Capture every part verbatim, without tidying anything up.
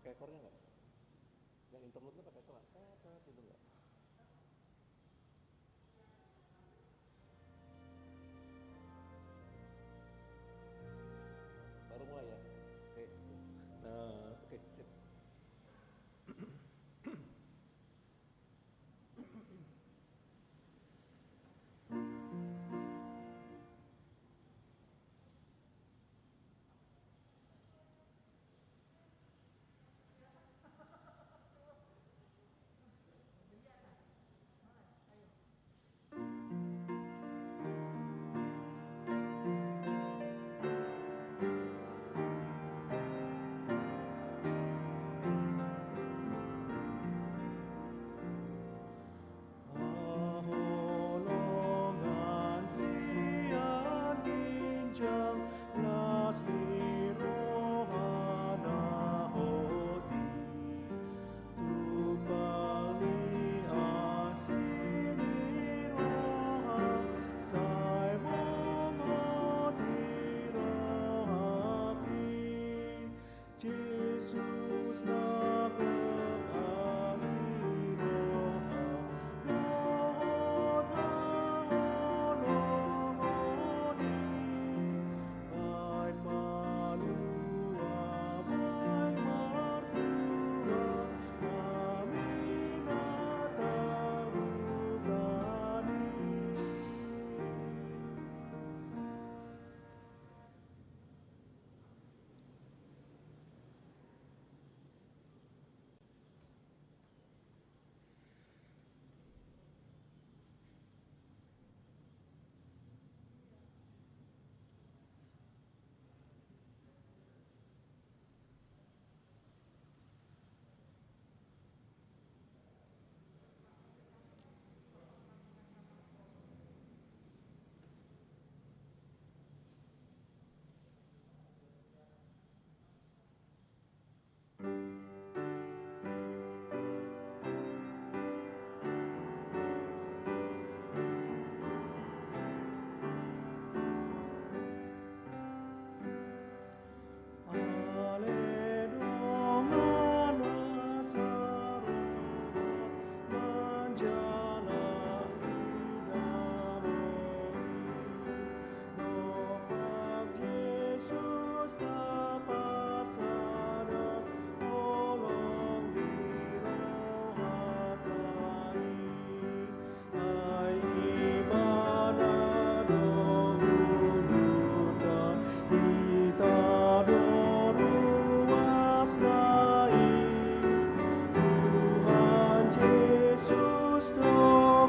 Pakai ekornya nggak? Yang internetnya pakai ekor nggak? Tet, tet, gitu nggak? Baru mulai ya? Oke. Nah, oke, sip. Haholongan sian ginjang, las ni rohana hoti. Tumpal ni asi ni roha, sai mongot di rohangki. Jesus na gok asi roha, dohot haholongon i. Baen malua, baen martua, hami na tarluka i. Ale dongan na saroha, manjalahi damang i. Dompak Jesus na pasada, holong di rohanta i. Ai Ibana do hundulta, hita do ruasna i. Tuhan Jesus do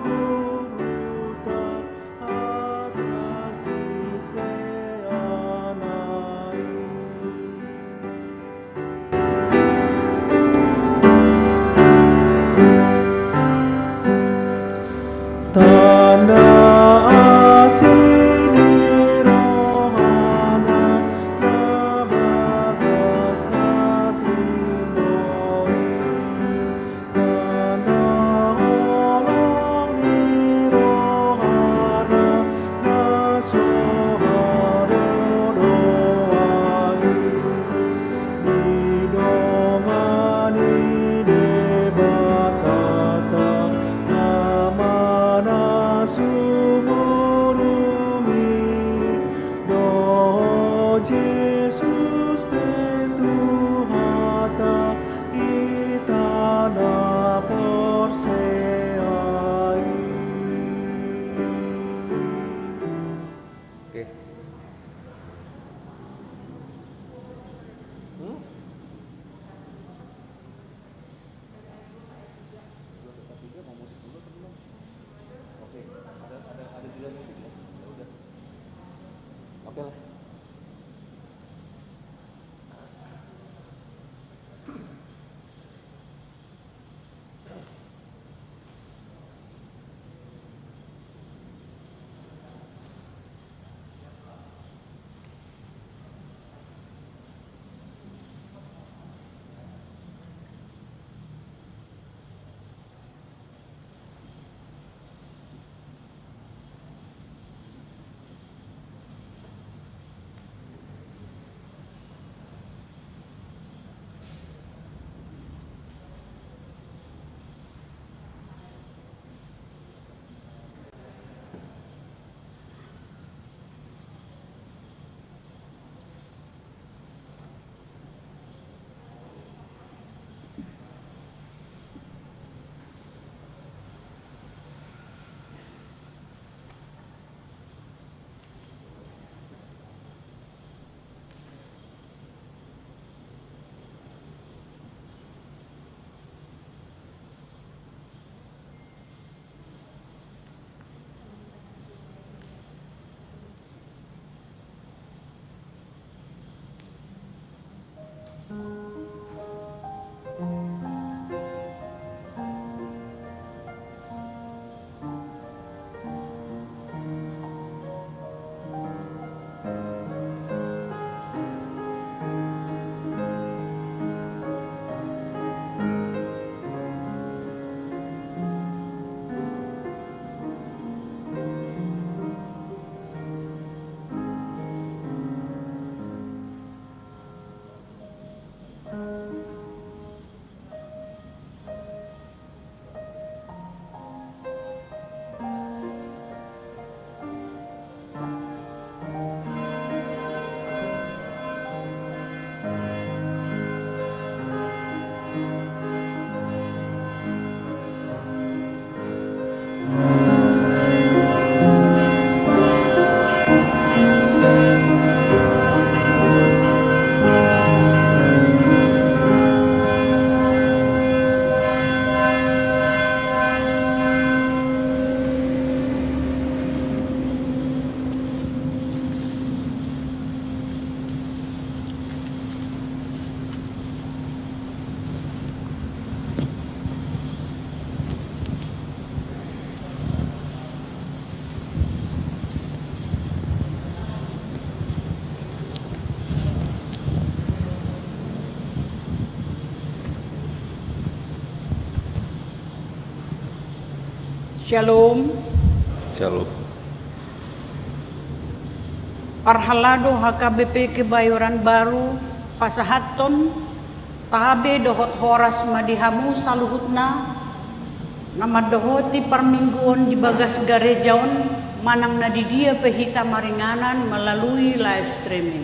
guruta, hata siseanna i. Tanda asi ni rohana, na bagas na timbo i. Tanda holong ni rohana, na so hadodoan i. Didongani Debatanta, Ama na sumurung i. Dohot Jesus pe Tuhanta, hita na porsea i. Oke. Hmm? Dua, dua, tiga, mau musik dulu atau belum? Oke, ada, ada, ada jeda musik ya? Ya udah. Oke lah. Shalom. Shalom. Parhalado H K B P Kebayoran Baru pasahathon tabe dohot horas ma di hamu saluhutna na mandohoti parmingguon di bagas gareja on, manang na di dia pe hita maringanan melalui live streaming.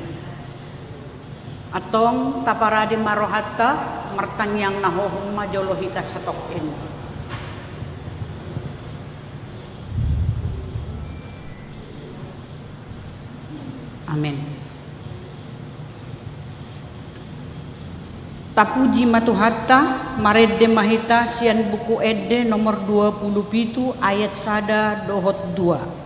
Antong taparade ma rohanta, martangiang na hohom ma jolo hita satongkin. Amin. Tapuji ma Tuhanta, marende ma hita sian Buku Ende nomor dua pulu pitu ayat sada dohot dua.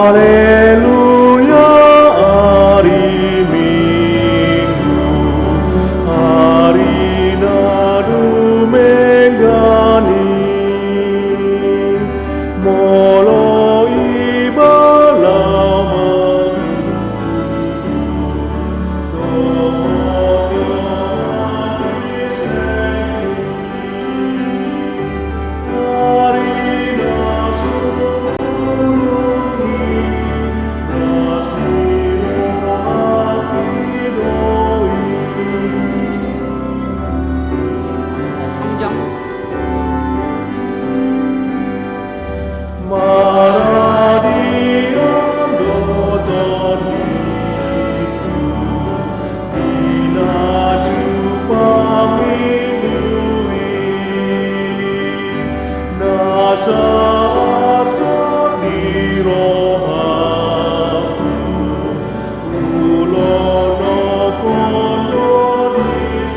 Haleluya, ari Minggu, ari na dumenggan i, molo iba laho mangolu dohot Johannes.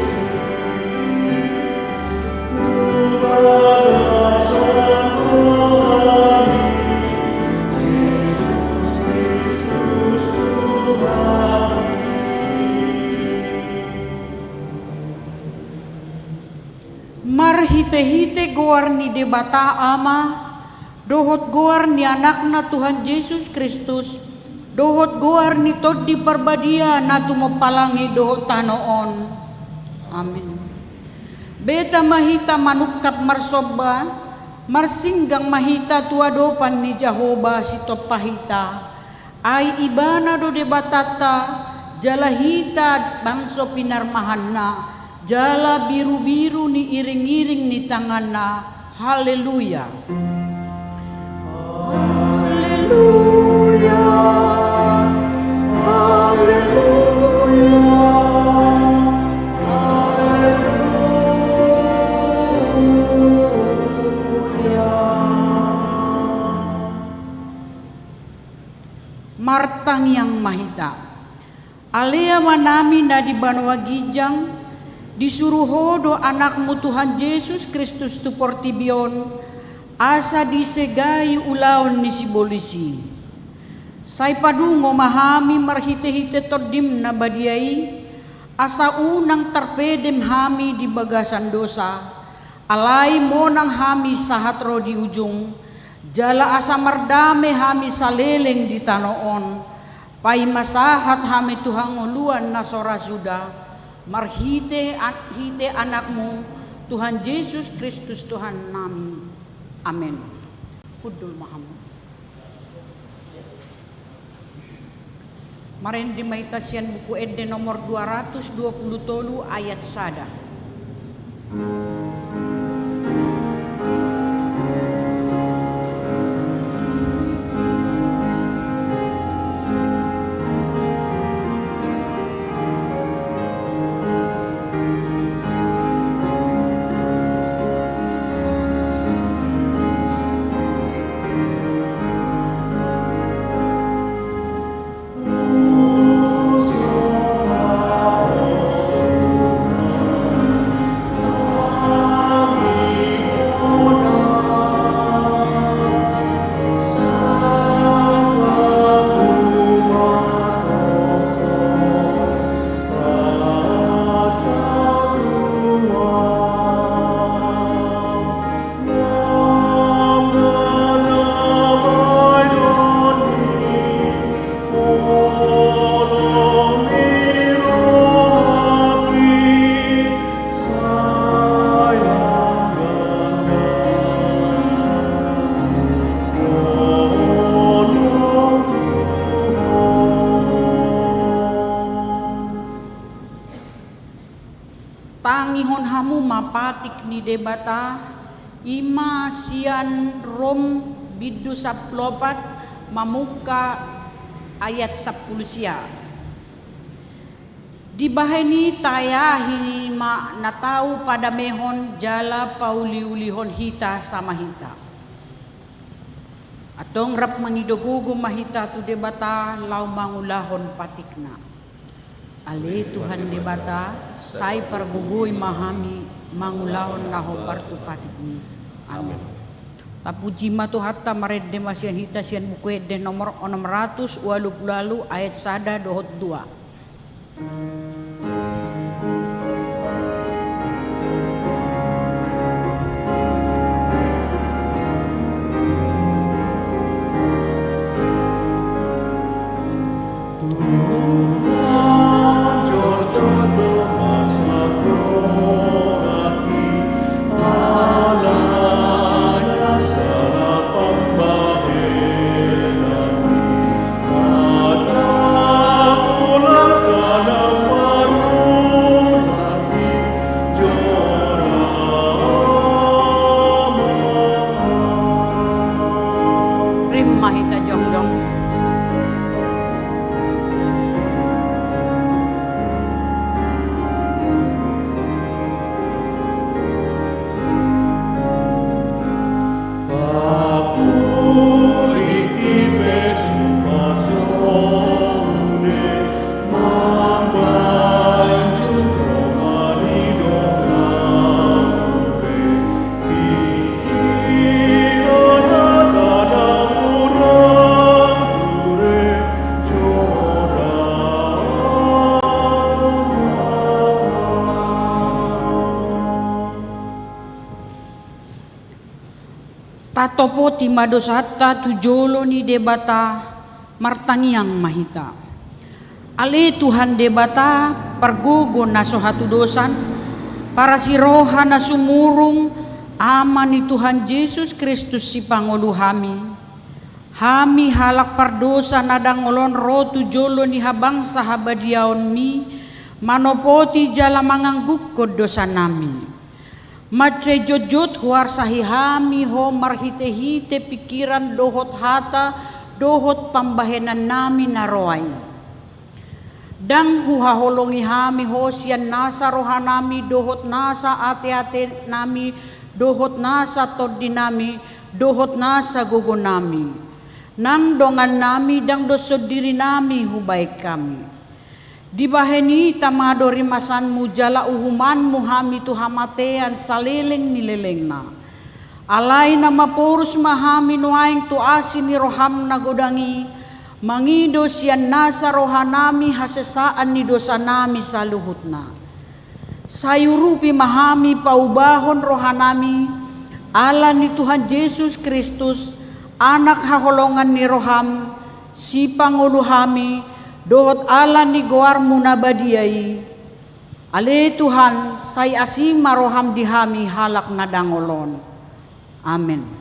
Marhitehite goar ni Debata Ama, dohot goar ni Anakna Tuhan Jesus Kristus, dohot goar ni Tondi Parbadia na tumompalangi dohot tano on. Amin. Beta ma hita manungkap marsomba, marsinggang ma hita tu adopan ni Jahowa sitompa hita. Ai Ibana do Debatanta, jala hita bangso pinarmahanna, jala birubiru ni iringiring ni tanganna. Haleluya. Haleluya. Haleluya. Haleluya. Martangiang ma hita. Ale Amanami na di banua ginjang, disuru Ho do Anakmu Tuhan Jesus Kristus tu portibi on, asa disegai ulaon ni sibolis i. Sai padungo ma hami marhitehite Tondim na badia i, asa unang tarpedem hami di bagasan dosa, alai monang hami sahat ro di ujung, jala asa mardame hami saleleng di tano on, paima sahat hami tu hangoluan na so ra suda, marhite an-, hite Anakmu, Tuhan Jesus Kristus Tuhannami. Amen. Hundul ma hamu. Marende ma hita sian Buku Ende nomor dua ratus dua pulu tolu ayat sada. Tangihon hamu ma patik ni Debata, i ma sian Rom bindu sampulu opat mamungka ayat sampulu sia. Dibahen i taeahi ma na tau padamehon jala pauliulihon hita sama hita. Antong rap mangido gogo ma hita tu Debata laho mangulahon patikna. Ale Tuhan Debata, sai pargogoi ma hami mangulahon na hombar tu patikmi. Amen. Tapuji ma Tuhanta, marende ma sian hita sian Buku Ende nomor onom ratus ualu pulu ualu ayat sada dohot dua. Rap ma hita jongjong. Tatopoti ma dosanta tu jolo ni Debata, martangiang ma hita. Ale Tuhan Debata, pargogo na so hatudosan, parasi roha na sumurung, Ama ni Tuhan Jesus Kristus sipangolu hami. Hami halak pardosa na dangol on ro tu jolo ni habangsa habadiaonmi, manopoti jala manganggungkon dosanami. Mansai jotjot huarsahi hami Ho marhitehite pingkiran dohot hata dohot pambahenannami na roa i. Ndang huhaholongi hami Ho sian nasa rohanami dohot nasa ateatenami dohot nasa tondinami dohot nasa gogonami. Nang dongannami ndang doshon dirinami hubahen hami. Dibahen i tama do rimasanmu jala uhumanmu hami tu hamatean saleleng ni lelengna. Alai na maporus ma hami nuaeng tu asi ni roham na godang i, mangido sian nasa rohanami hasesaan ni dosanami saluhutna. Sai urupi ma hami paubahon rohanami, ala ni Tuhan Jesus Kristus, Anak haholongan ni roham, sipangolu hami, dohot ala ni goarmu na badia i. Ale Tuhan, sai asi ma roham di hami halak na dangol on. Amen.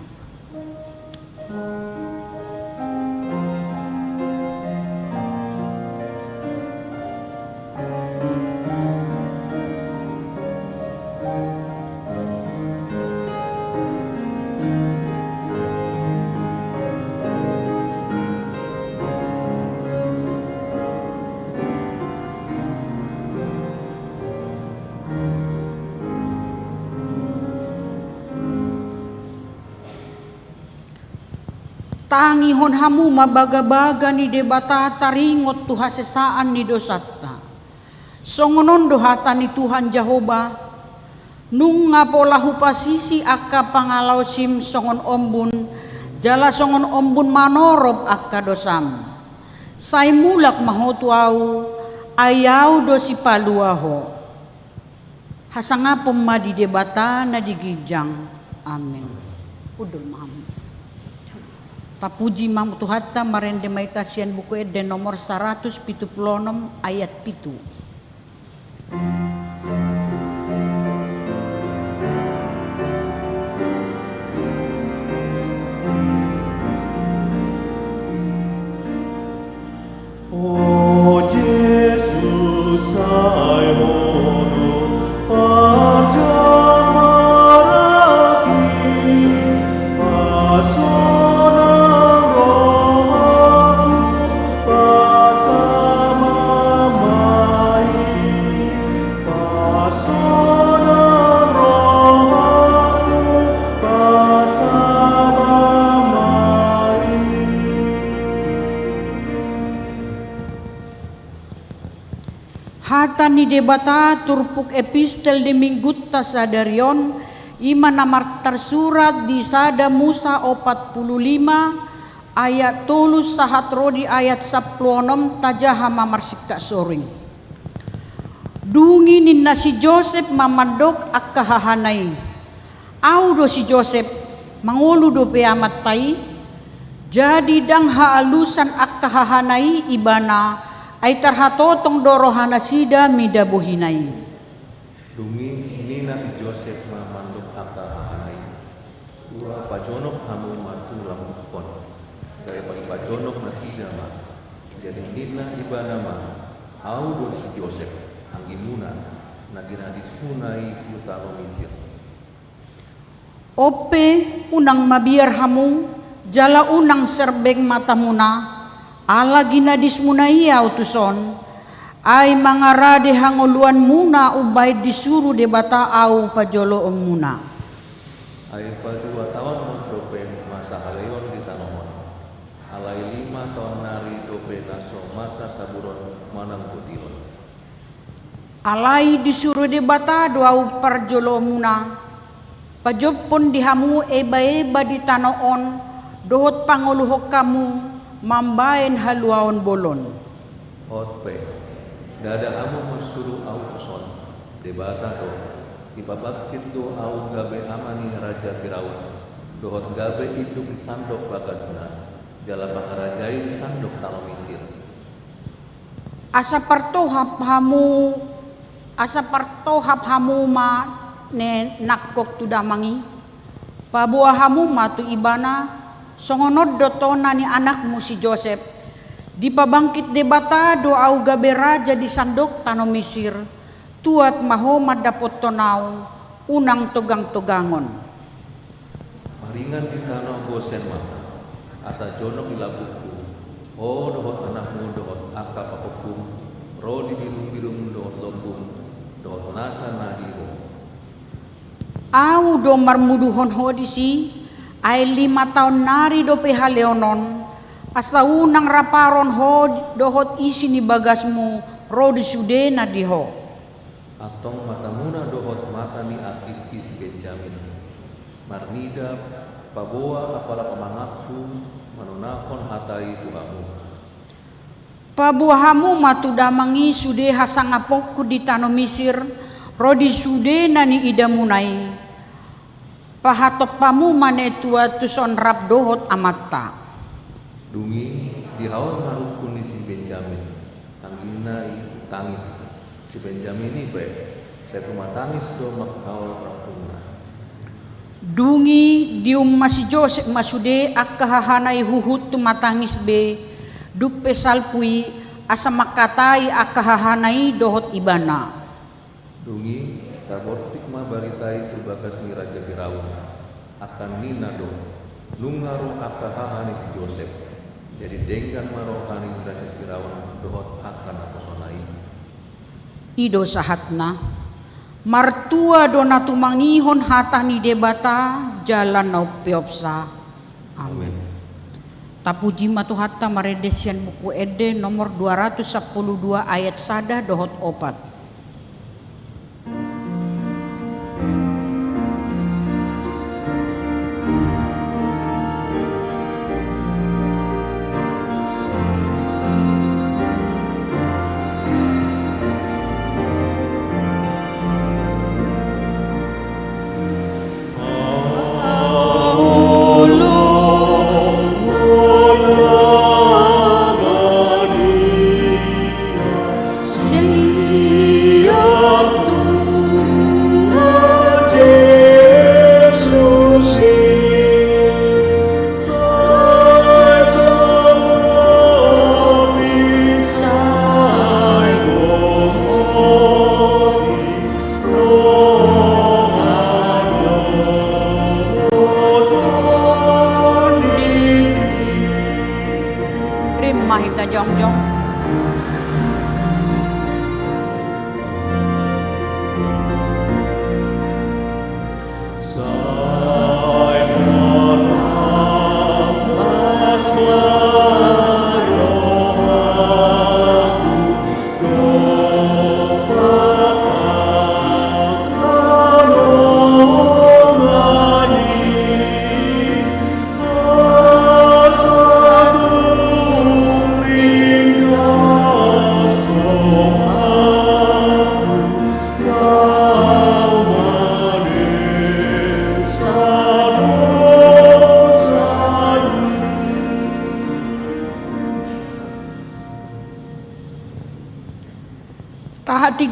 Tangihon hamu ma bagabaga ni Debata taringot tu hasesaan ni dosanta. Songon on do hata ni Tuhan Jahowa: Nunga pola hupasisi angka pangalaosim songon ombun, jala songon ombun manorop angka dosam. Sai mulak ma ho tu Ahu, ai Ahu do Sipalua ho. Hasangapon ma di Debata na di ginjang. Amen. Hundul ma hamu. Tapuji ma Tuhanta, marende ma hita sian Buku Ende nomor saratus pitu pulu onom ayat pitu. O Jesus, sai Ho do ni Debata turpuk epistel di minggunta sadari on, i ma na martarsurat di sada Musa opat pulu lima, ayat tolu sahat ro di ayat sampulu onom. Tajaha ma marsingkat soring. Dung i ninna si Josep ma mandok angka hahana i: Ahu do si Josep, mangolu dope amanta i? Jadi ndang haalusan angka hahana i ibana, ai tarhatotong do rohanasida mida bohina i. Dung i ninna si Josep ma mandok angka hahana i: Tua pajonok hamu ma tu lambukkon, gabe pajonok nasida ma. Jadi ninna ibana ma: Ahu do si Josep, anggimuna, na ginadismuna i tu tano Misir. On pe, unang mabiar hamu, jala unang serbeng matamuna, ala ginadismuna i ahu tuson, ai mangarade hangoluanmuna umbahen disuru Debata ahu pajoloonmuna. Ai paduahononmuna dope masa haleon di tano on. Alai lima taon nari dope na so masa saburon manang botiron. Alai disuru Debata do ahu parjoloonmuna, pajompon di hamu ebaeba di tano on, dohot pangoluhon hamu mambahen haluaon bolon. On pe, ndada hamu marsuru ahu tuson, Debata do. Dipabangkit do ahu gabe ama ni Raja Firaun, dohot gabe induk ni sandok bagasna, jala mangarajai sandok tano Misir. Asa partohap hamu, asa partohap hamu ma ne nangkok tu damang i, paboa hamu ma tu ibana, songon on do tona ni anakmu si Josep. Dipabangkit Debata do ahu gabe raja di sandok tano Misir, tuat ma ho mandapothon ahu, unang togangtogangon. Maringan di tano Gosen ma, asa jonok di lambungku, ho dohot anakmu dohot angka pahompum, ro di bilungbilung dohot lombung, dohot nasa na di ho. Ahu do marmuduhon ho disi, ai lima taon nari dope haleon on, asa unang raparon ho dohot isi ni bagasmu ro di sude na di ho. Antong matamuna dohot mata ni anakki si Benjamin, marnida, paboa apala pamanganku manonahon hata i tu hamu. Paboa hamu ma tu damang i sude hasangaponku di tano Misir, ro di sude na niidamuna i. Pahatop hamu ma ne tua tuson rap dohot amanta. Dung i, dihaol ma rungkun ni si Benjamin, anggina i tangis. Si Benjamin i pe, sai tumatangis do manghaol rungkunna. Dung i dium ma si Josep ma sude angka hahana i huhut tumatangis be, dung pe salpu i, asa mangkatai angka hahana i dohot ibana. Dung i, tabortik ma barita i tu bagas ni Raja Firaun. Angka ninna do, nunga ro angka haha ni si Josep. Jadi denggan ma roha ni Raja Firaun dohot angka naposona i. I do sahatna. Martua do na tumangihon hata ni Debata jala na umpeopsa. Amen. Amen. Tapuji ma Tuhanta marende sian Buku Ende nomor dua ratus sampulu dua ayat sada dohot opat.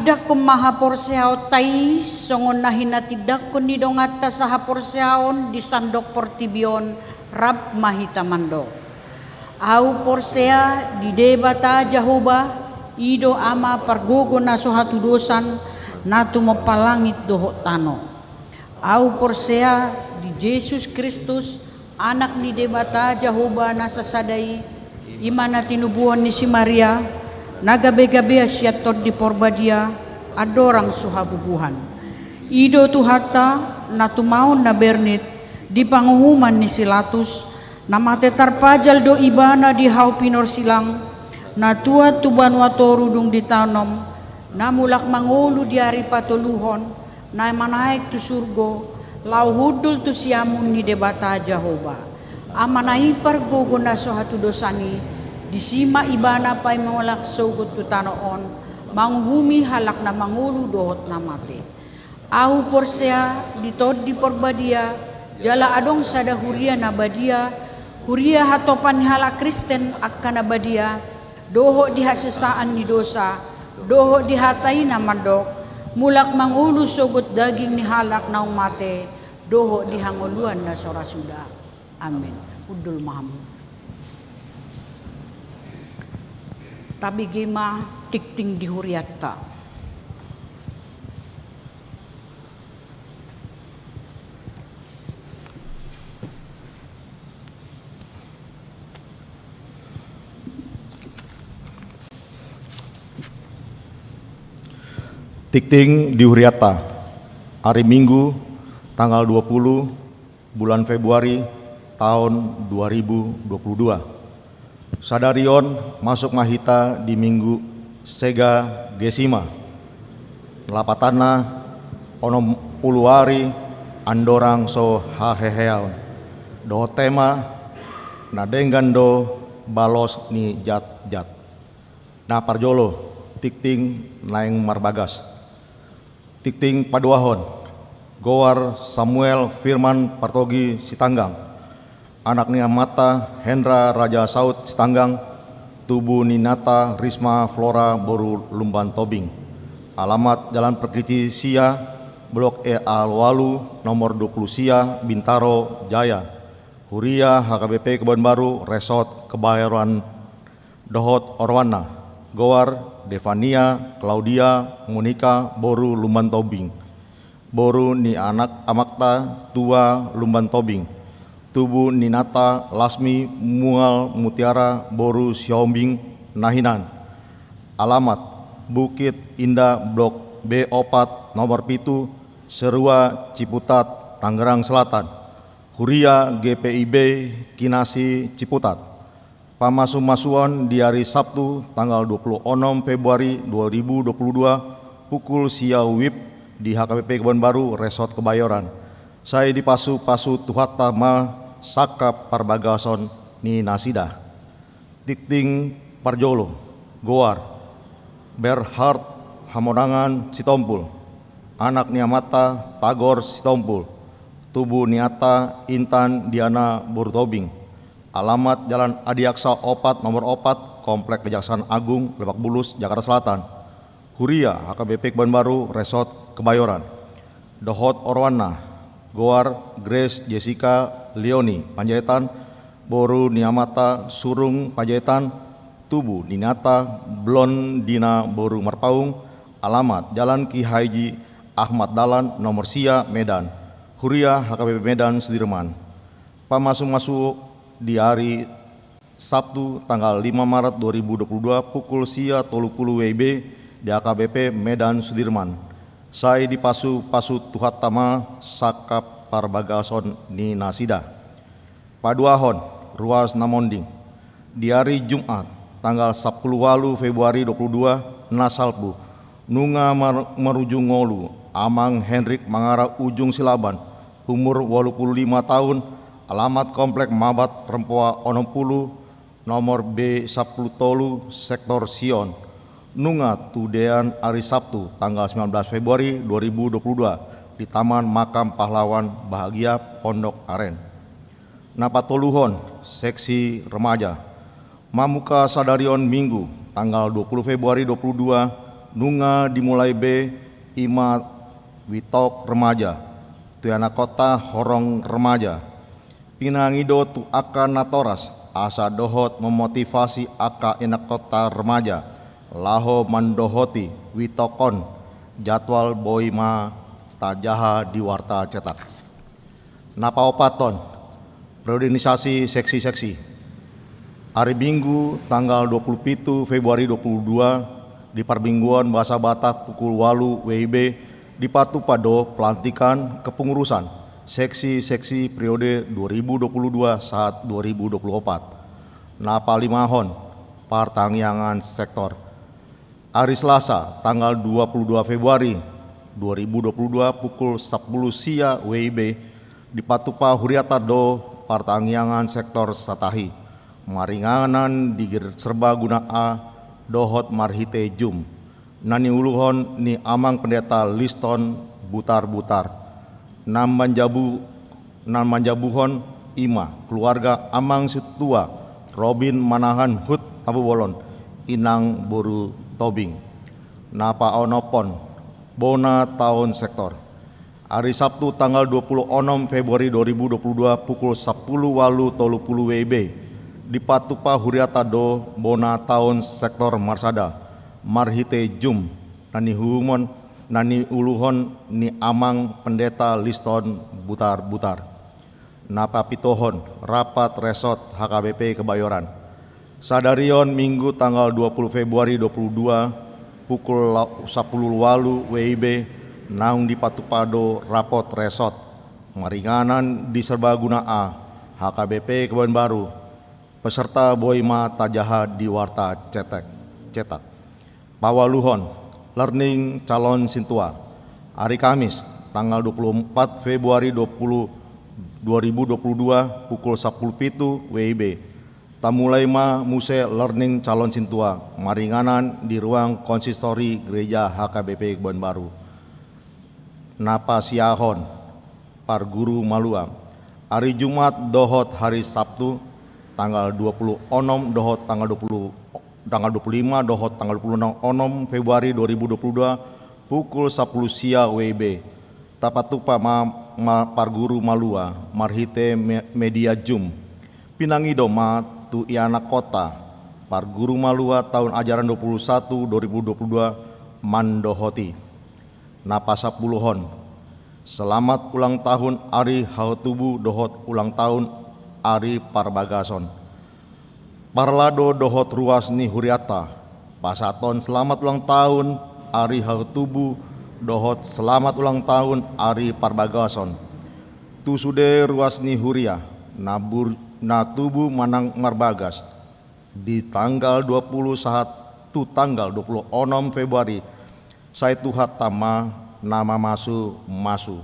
Tindanghon ma haporseaonta i songon na hinatindangkon ni donganta sahaporseaon di sandok portibi on, rap ma hita mandok: Ahu porsea di Debata Jahowa, i do Ama pargogo na so hatudosan, na tumompa langit dohot tano. Ahu porsea di Jesus Kristus, Anak ni Debata Jahowa na sasada i, i ma na tinubuhon ni si Maria, na gabegabean sian Tondi Porbadia, andorang so habubuhan. I do Tuhanta, na tumaon na bernit di panguhuman ni si Latus, na mate tarpajal do ibana di hau pinorsilang, na tuat tu banua toru dung ditanom, na mulak mangolu di ari patoluhon, na manaek tu surgo, laho hundul tu siamun ni Debata Jahowa. Amana i pargogo na so hatudosan i, disi ma ibana paima mulak sogot tu tano on, manguhumi halak na mangolu dohot na mate. Ahu porsea di Tondi Porbadia, jala adong sada huria na badia, huria hatopan ni halak Kristen angka na badia, dohot di hasesaan ni dosa, dohot di hata i na mandok: Mulak mangolu sogot daging ni halak naung mate, dohot di hangoluan na so ra suda. Amin. Hundul ma hamu. Tabege ma tingting di hurianta. Tingting di hurianta. Ari Minggu, tanggal dua puluh bulan Februari, taon dua ribu dua puluh dua. Sadari on masuk ma hita di Minggu Segagesima. Lapatanna onom pulu ari andorang so haheheaon. Dohot tema: Na denggan do balos ni jatjat. Na parjolo, tingting naeng marbagas. Tingting paduahon, goar Samuel Firman Partogi Sitanggang, anak ni amanta Hendra Raja Saud Sitanggang, tubu ni inanta Risma Flora boru Lumban Tobing. Alamat Jalan Perkici sia, Blok E A ualu, nomor dua puluh sia, Bintaro Jaya. Huria H K B P Kebayoran Baru, Resort Kebayoran dohot oroanna, goar Devania Claudia Monica boru Lumban Tobing, boru ni anak amakta tua Lumban Tobing, tubu ni inanta Lasmi Mual Mutiara boru Sihombing na hinan. Alamat Bukit Indah, Blok B opat, nomor pitu, Serua, Ciputat, Tangerang Selatan. Huria G P I B Kinasi Ciputat. Pamasumasuon di ari Sabtu tanggal dua puluh onom Februari dua ribu dua puluh dua, pukul sia W I B di H K B P Kebayoran Baru, Resort Kebayoran. Sai dipasupasu Tuhanta ma sangkap parbagason ni nasida. Tingting parjolo, goar Berhard Hamonangan Sitompul, anak ni amanta Tagor Sitompul, tubu ni inanta Intan Diana boru Tobing. Alamat Jalan Adiaksa opat, nomor opat, Komplek Kejaksaan Agung, Lebak Bulus, Jakarta Selatan. Huria H K B P Kebayoran Baru, Resort Kebayoran. Dohot oroanna, goar Grace Jessica Leoni Panjaitan, boru ni amanta Surung Panjaitan, tubu ni inanta Blondina boru Marpaung. Alamat Jalan Ki Haji Ahmad Dahlan, nomor sia, Medan. Huria H K B P Medan Sudirman. Pamasu-masu di ari Sabtu tanggal lima Maret dua ribu dua puluh dua, pukul sia tolu pulu W I B di H K B P Medan Sudirman. Sai dipasu-pasu Tuhanta ma sangkap parbagason ni nasida. Paduahon, ruas na monding. Di ari Jumat tanggal sampulu ualu Februari dua puluh dua, na salpu, nunga mar-, marujung ngolu Amang Henrik Mangara Ujung Silaban, umur ualu pulu lima taon, alamat Komplek Mabat Rempoa onom pulu, nomor B sampulu tolu, Sektor Sion. Nunga tudean ari Sabtu tanggal sembilan belas Februari dua ribu dua puluh dua di Taman Makam Pahlawan Bahagia, Pondok Aren. Na patoluhon, seksi remaja. Mamungka sadari on Minggu, tanggal dua pulu Februari dua pulu dua, Nunga dimulai be i ma Witok Remaja, tu ianakhonta Horong Remaja. Pinangido tu angka natoras, asa dohot memotivasi angka ianakhonta remaja, laho mandohoti Witok on, jadwal boi ma tajaha di warta cetak. Na paopathon, periodisasi seksi-seksi. Ari Minggu tanggal dua puluh pitu Februari dua puluh dua, di parmingguon bahasa Batak pukul ualu W I B, dipatupa do pelantikan kepengurusan seksi-seksi periode dua ribu dua puluh dua sahat dua ribu dua puluh empat. Na palimahon, partangiangan sektor. Ari Selasa, tanggal dua puluh dua Februari dua ribu dua puluh dua, pukul sampulu sia W I B, dipatupa huriata do partangiangan sektor Satahi, maringanan di Serbaguna A dohot marhite Zoom, na niuluhon ni Amang Pendeta Liston Butar-Butar. Na manjabu, na manjabuhon i ma keluarga Amang Sintua Robin Manahan, huta Tabobolon, inang boru Tobing. Na paonomhon, bona taon sektor. Ari Sabtu tanggal dua puluh onom Februari dua ribu dua puluh dua, pukul sampulu ualu tolu puluh W I B, dipatupa huriata do bona taon sektor marsada, marhite Zoom, na niuhumon, na niuluhon ni Amang Pendeta Liston Butar-Butar. Na papituhon, rapat resort H K B P Kebayoran. Sadari on Minggu tanggal dua puluh Februari dua puluh dua, pukul la-, sampulu ualu W I B, naung dipatupa do rapat resort maringanan di Serbaguna A, H K B P Kebayoran Baru. Peserta boi ma tajaha di warta cetek, cetak. Paopathon, learning calon sintua. Ari Kamis, tanggal dua puluh empat Februari dua puluh, dua ribu dua puluh dua, pukul sampulu pitu W I B, tamulai ma muse learning calon sintua maringanan di ruang konsistori Gereja H K B P Kebayoran Baru. Na pasiahon, parguru malua. Ari Jumat dohot hari Sabtu, tanggal dua puluh onom dohot tanggal dua puluh, tanggal dua puluh lima dohot tanggal dua puluh onom Februari dua ribu dua puluh dua, pukul sampulu sia W I B, tapatupa ma, ma parguru malua marhite me-, media Zoom. Pinangido ma tu ianakhonta, parguru malua taon ajaran dua puluh satu dua ribu dua puluh dua mandohoti. Na pasampuluhon, selamat ulang tahun ari hatubu dohot ulang tahun ari parbagason. Parlado dohot ruas ni huriata, pasahathon selamat ulang tahun ari hatubu dohot selamat ulang tahun ari parbagason tu sude ruas ni huria na bur-, na tubu manang marbagas. Di tanggal dua puluh sahat tu tanggal dua puluh onom Februari, sai Tuhanta ma na mamasu-masu.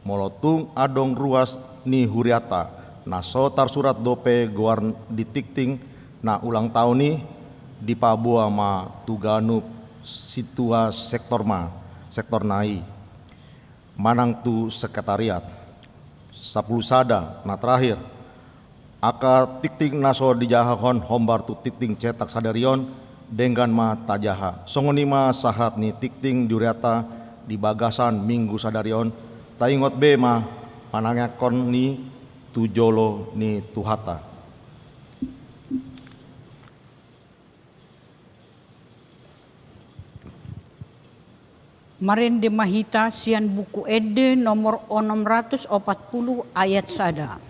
Molo tung adong ruas ni huriata na so tarsurat dope goar di tingting na ulang tahun i, dipaboa ma tu ganup sintua sektor ma, sektorna i, manang tu sekretariat. Sampulu sada, na terakhir, angka tingting na so dijahahon hombar tu tingting cetak sadari on, denggan ma tajaha. Songon i ma sahat ni tingting di huriata di bagasan Minggu sadari on, taingot be ma panangiangkon ni tu jolo ni Tuhanta. Marende ma hita sian Buku Ende nomor onom ratus opat pulu ayat sada.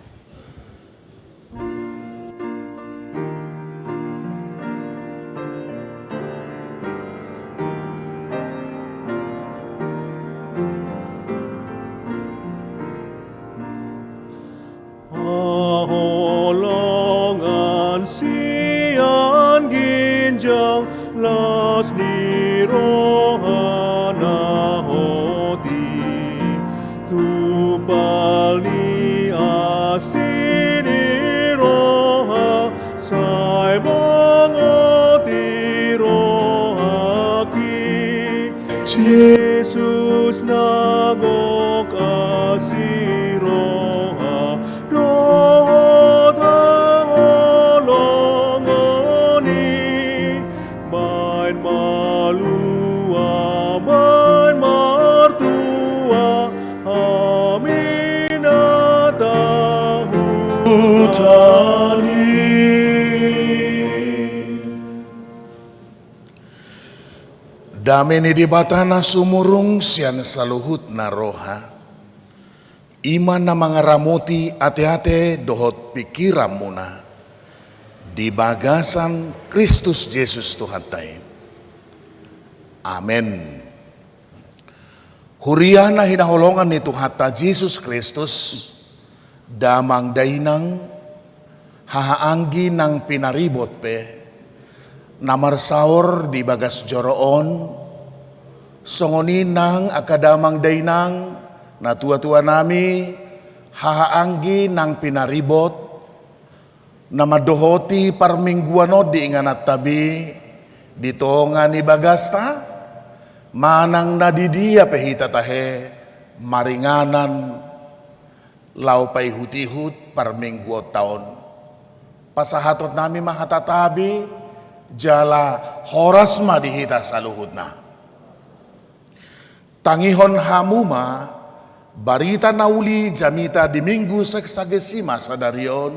Haholongan sian ginjang, las ni roha na hot i, tumpal ni asi ni roha, sai mangot i rohangki. Jesus na gok asi roha dohot haholongon i, baen malua Dame ni Debata na sumurung sian saluhut na roha, i ma na mangaramoti ateate dohot pingkiranmuna di bagasan Kristus Jesus Tuhanta i. Amen. Huria na hinaholongan ni Tuhanta Jesus Kristus, damang dainang, hahaanggi nang pinaribot pe, na marsaor di bagas joro on, songon i nang angka damang dainang, natuatuanami, hahaanggi nang pinaribot, na mandohoti parmingguan on di ingananta be, di tonga ni bagasta, manang na di dia pe hita tahe maringanan laho paihutihut parmingguonta on. Pasahatonnami ma hata tabi, jala horas ma di hita saluhutna. Tangihon hamu ma barita na uli jamita di Minggu Sexagesima sadari on,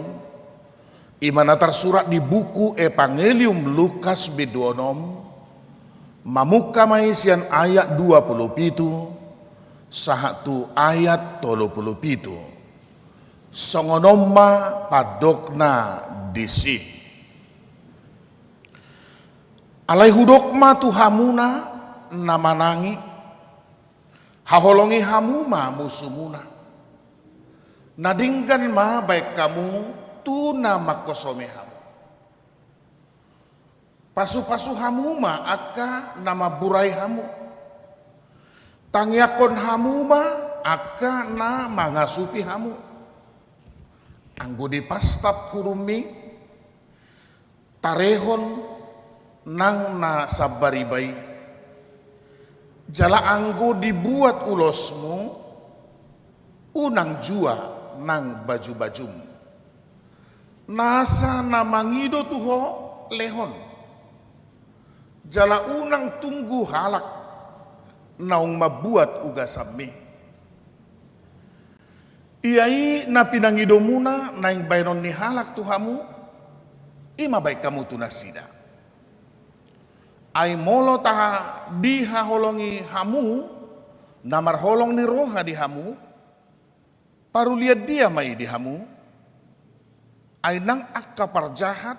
i ma na tarsurat di buku Evangelium Lukas bindu onom, mamungka ma i sian ayat dua pulu pitu sahat tu ayat tolu pulu pitu. Songon on ma pandokna disi. Alai hudok ma tu hamuna na manang i, haholongi hamu ma musumuna. Na denggan ma baen hamu tu na mangkosomi hamu. Pasupasu hamu ma angka na mamburai hamu. Tangiangkon hamu ma angka na mangasupi hamu. Anggo dipastap hurummi, tarehon nang na sambariba i. Jala anggo dibuat ulosmu, unang jua nang bajubajum. Nasa na mangido tu ho lehon. Jala unang tunggu halak naung mambuat ugasanmi. Ia i na pinangidomu na naeng baenon ni halak tu hamu, i ma baen hamu tu nasida. Ai molo taha dihaholongi hamu na marholong ni roha di hamu, parulian dia ma i di hamu? Ai nang angka parjahat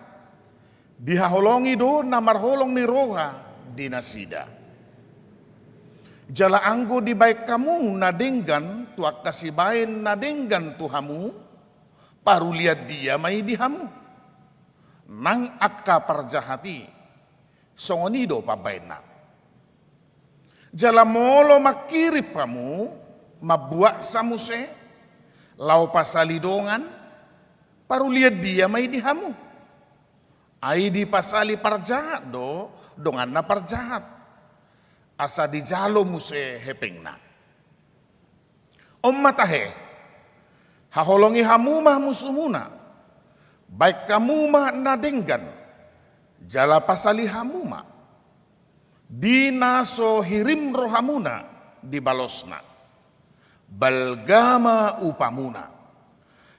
dihaholongi do na marholong ni roha di nasida. Jala anggo dibaen hamu na denggan tu angka sibaen na denggan tu hamu, parulian dia ma i di hamu? Nang angka parjahat i, songon i do pambaenna. Jala molo mangkirim hamu mambuatsa muse laho pasali dongan, parulian dia ma i di hamu? Ai dipasali parjahat do donganna parjahat, asa dijalo muse hepengna. On ma tahe, haholongi hamu ma musumuna, baen hamu ma na denggan, jala pasali hamu ma. Di na so hirim rohamuna dibalosna, balga ma upamuna.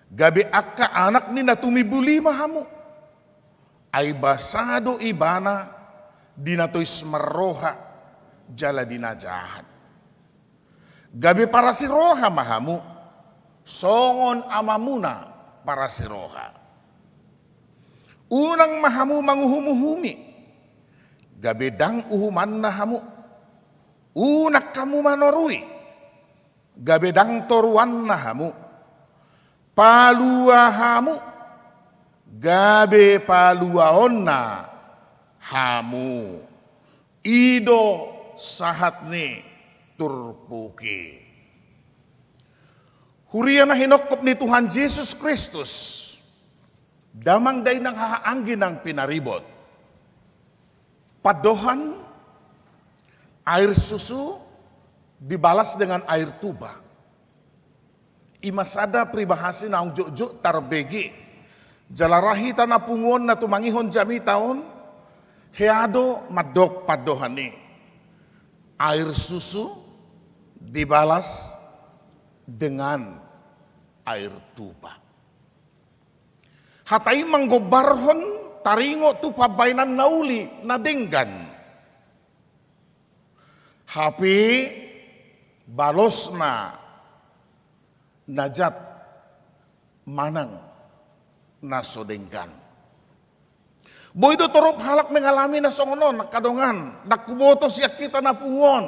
Gabe angka anak ni na tumimbuli ma hamu. Ai basa do ibana di na tois marroha jala di na jahat. Gabe parasiroha ma hamu, songon amamuna parasiroha. Unang ma hamu manguhumuhumi, gabe ndang uhumanna hamu. Unang hamu manorui, gabe ndang toruanna hamu. Palua hamu, gabe paluaonna hamu. I do sahat ni turpuk i. Huria na hinophop ni Tuhan Jesus Kristus, damang dainang hahaanggi nang pinaribot. Pandohan, air susu dibalas dengan air tuba. I ma sada pribahasa naung jotjot tarbege. Jala ra hita na punguonna tumangihon jamita on, hea do mandok pandohan i. Air susu dibalas dengan air tuba. Hata i manggombarhon taringot tu pambahenan na uli, na denggan. Hape balosna na jat manang na so denggan. Boi do torop halak mengalami na songon on, angka dongan, ndang huboto sian hita na pungu on,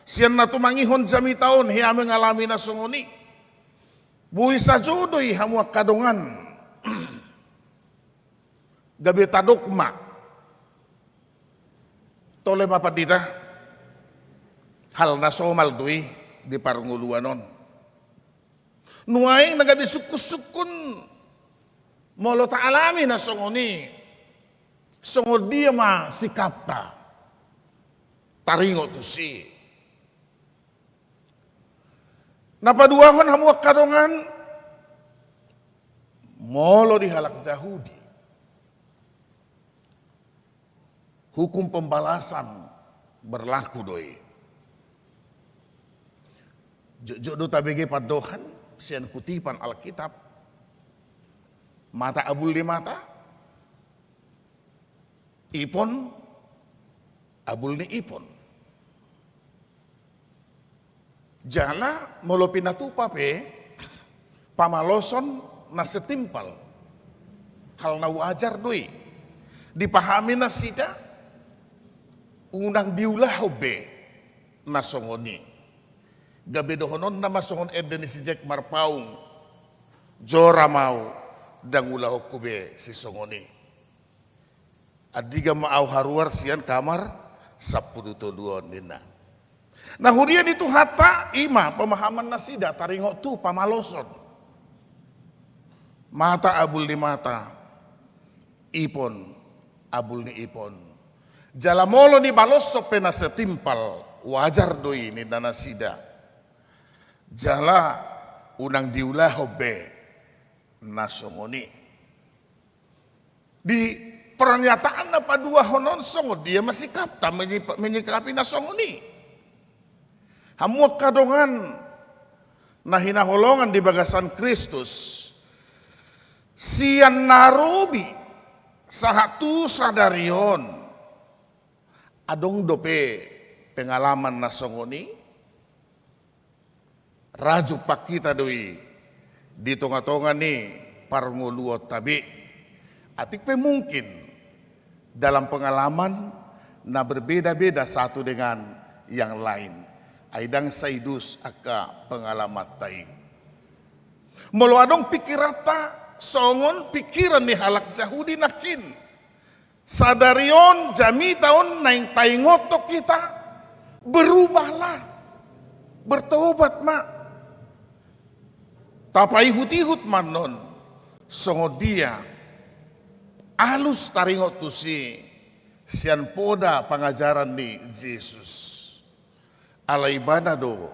sian na tumangihon jamita on hea mengalami na songon i. Boi sajo do i hamu angka dongan. Gabe tadok ma. Tole ma pandita. Hal na somal do i di parngoluan on. Nuaeng na gabe sungkun-sungkun molo taalami na songon i, songon dia ma sikapta taringot tusi. Na paduahon hamu angka dongan, molo di halak Jahudi, hukum pembalasan berlaku do i. Jotjot do tabege pandohan sian kutipan Alkitab. Mata abul ni mata, ipon abul ni ipon. Jala molo pinatupa pe, pamaloson na setimpal. Hal na wajar do i. Dipahami nasida, unang diulahon be na songon i. Gabe dohononna ma songon ende ni si Jack Marpaung, jora ma au, ndang ulahonku be sisongon i. Andigan ma au haruar sian kamar sampulu tolu on, ninna. Na huria ni Tuhanta, i ma pemahaman nasida taringot tu pamaloson. Mata abul ni mata, ipon abul ni ipon. Jala molo nibaloshon pe na setimpal, wajar do i, ninna nasida. Jala unang diulahon be na songon i. Di pernyataan na paduahon on, songon dia ma sikapta menyi-, menyikapi na songon i. Hamu angka dongan na hinaholongan di bagasan Kristus, sian na robi sahat tu sadari on, adong dope pengalaman na songon i? Ra jumpang hita do i di tonga-tonga ni parngoluonta be. Atik pe mungkin dalam pengalaman na berbeda-beda satu dengan yang lain. Ai ndang sai dus angka pengalamanta i. Molo adong pikiranta songon pikiran ni halak Jahudi nangkin, sadari on, jamita on, naeng taingothon hita, berubahlah, bertobat ma. Tapaihut-ihut ma annon, songon dia alus taringot tusi sian poda pangajaran ni Jesus. Ala ibana do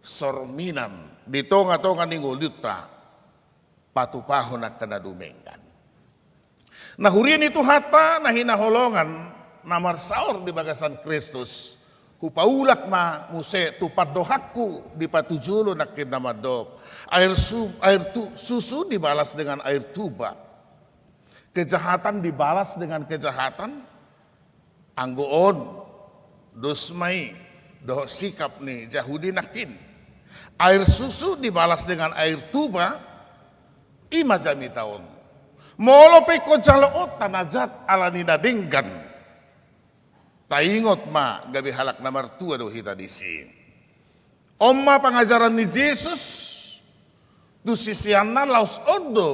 sorminan di tonga-tonga ni ngolunta patupahon angka na dumenggan. Na huria ni Tuhanta na hinaholongan na marsaor di bagasan Kristus, hupaulak ma muse tu pandohanku di patujolo nangkin na mandok: air su-, air tu-, susu dibalas dengan air tuba. Kejahatan dibalas dengan kejahatan. Anggo on, dos ma i dohot sikap ni Jahudi nangkin. Air susu dibalas dengan air tuba, i ma jamita on. Molo pe ingkon jaloonta na jat ala ni na denggan, taingot ma gabe halak na martua do hita disi. On ma pangajaran ni Jesus tu siseanna, laos on do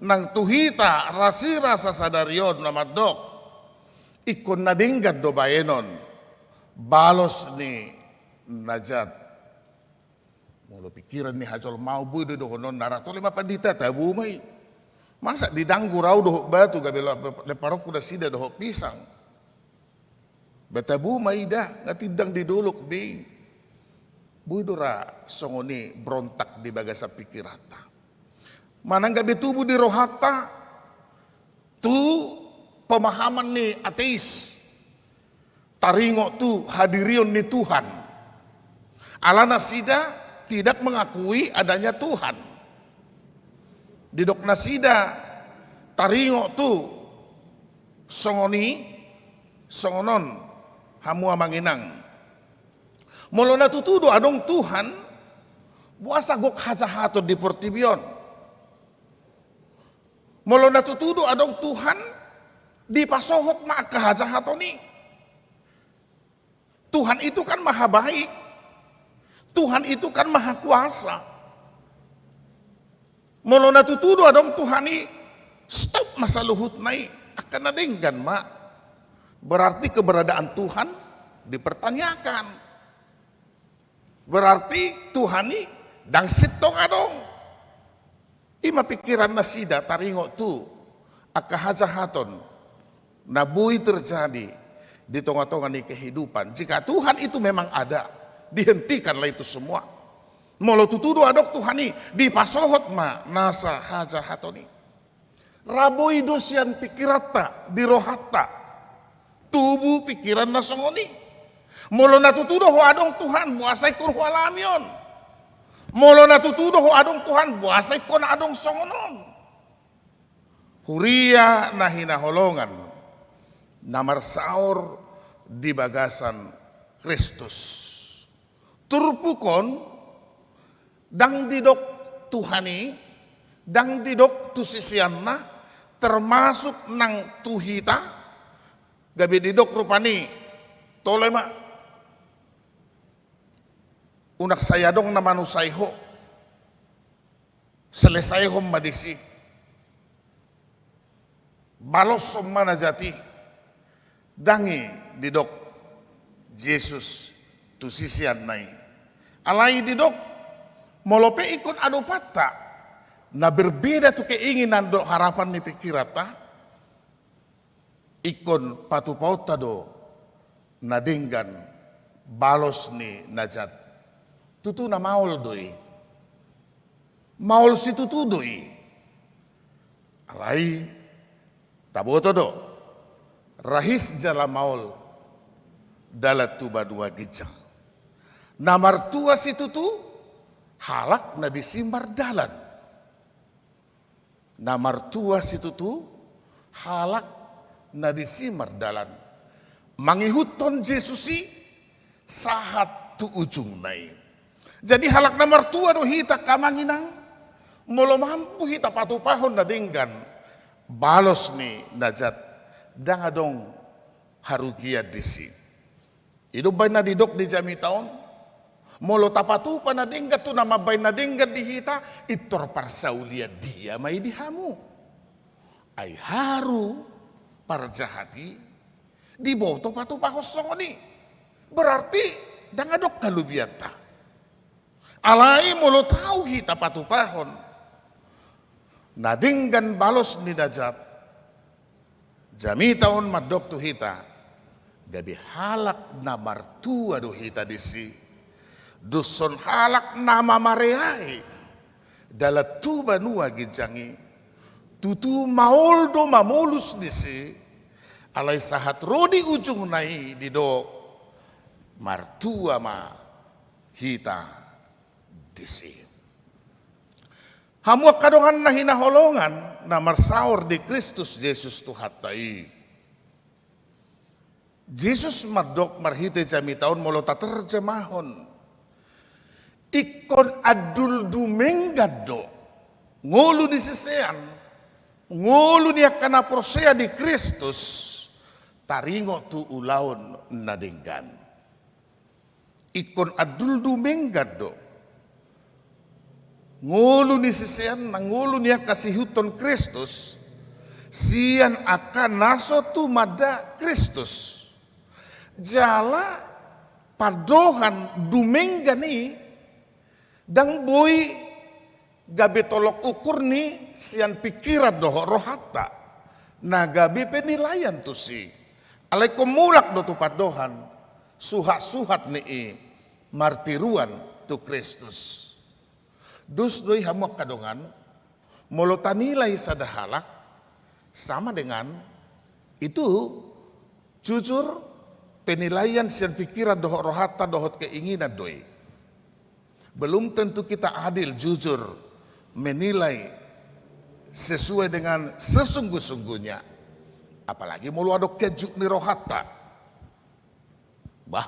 nang tu hita rasirasa sadari on na mandok: ingkon na denggan do baenon, balos ni na jat. Molo pikiran ni hajolmaon boi do dohononna: ra tole ma pandita, tabo ma i. Masa didanggur au dohot batu gabe la-, lemparonku nasida dohot pisang? Ba tabo ma i da, nga tindang di dolok be i. Boi do ra songon i berontak di bagasan pikiranta. Manang gabe tubu di rohanta tu pemahaman ni ateis taringot tu hadirion ni Tuhan. Ala nasida tidak mengakui adanya Tuhan. Didok nasida taringot tu songon i, songon on, hamu amang inang. Molo na tutu do adong Tuhan, boasa gok hajahaton di portibi on? Molo na tutu do adong Tuhan, dipasohot ma angka hajahaton i. Tuhan itu kan maha baik. Tuhan itu kan maha kuasa. Molo na tutu do adong Tuhan i, stop ma saluhutna i, angka na denggan ma. Berarti keberadaan Tuhan dipertanyakan. Berarti Tuhan i ndang sintong adong. I ma pikiran nasida taringot tu angka hajahaton na boi terjadi di tonga-tonga ni kehidupan. Jika Tuhan itu memang ada, dihentikanlah itu semua. Molo tutu do adong Tuhan i, dipasohot ma nasa hajahaton i. Ra boi do sian pikiranta, di rohanta, tubu pikiran na songon i. Molo na tutu do ho adong Tuhan, boasa ingkon hualami on? Molo na tutu do ho adong Tuhan, boasa ingkon adong songon on? Huria na hinaholongan, na marsaor di bagasan Kristus. Turpuk on, ndang didok Tuhan i, ndang didok tu siseanna, termasuk nang tu hita, gabe didok rupani, tole ma. Unang sai adong na manusai ho. Selesaihon ma disi. Baloshon ma na jat i. Ndang i didok Jesus tu siseanna i. Alai didok, molo pe ingkon adopanta, na berbeda tu keinginan dohot harapan ni pikiranta, ingkon patupahonta do na denggan balos ni na jat. Tutu na maol do i. Maol situtu do i. Alai taboto do, rahis jala maol dalan tu banua ginjang. Na martua situtu halak na disi mardalan. Na martua situtu halak na disi mardalan, mangihuthon Jesus i sahat tu ujungna i. Jadi halak na martua do hita, amang inang, molo mampu hita patupahon na denggan balos ni na jat, ndang adong harugian disi. I do umbaen na didok di jamita on, molo tapatupa na denggan tu na mambaen na denggan di hita, pintor parsaulian dia ma i di hamu. Ai haru parjahat i diboto patupahon songon i. Berarti ndang adong halubianta. Alai molo tau hita patupahon na denggan balos ni na jat, jamita on mandok tu hita, gabe halak na martua do hita disi. Doshon halak na mamareai dalan tu banua ginjang i. Tutu maol do mamolus disi, alai sahat ro di ujungna i didok, martua ma hita disi. Hamu angka dongan na hinaholongan na marsaor di Kristus Jesus Tuhanta i. Jesus mandok marhite jamita on, molo taterjemahon, ingkon andul dumenggan do ngolu ni sisean, ngolu ni angka na porsea di Kristus, taringot tu ulaon na denggan. Ingkon andul dumenggan do ngolu ni siseanna, ngolu ni angka siihuthon Kristus, sian angka na so tumanda Kristus. Jala pandohan dumenggan i ndang boi gabe tolok ukur ni sian pikiran dohot rohanta, na gabe penilaian tusi. Alai ingkon mulak do tu pandohan suhat-suhat ni i martiruan tu Kristus. Dos do i hamu angka dongan, molo tanilai sada halak, sama dengan itu jujur penilaian sian pikiran dohot rohanta dohot keinginan do i. Belum tentu kita adil, jujur menilai sesuai dengan sesungguh-sungguhnya. Apalagi molo adong kejuk ni rohanta. Bah,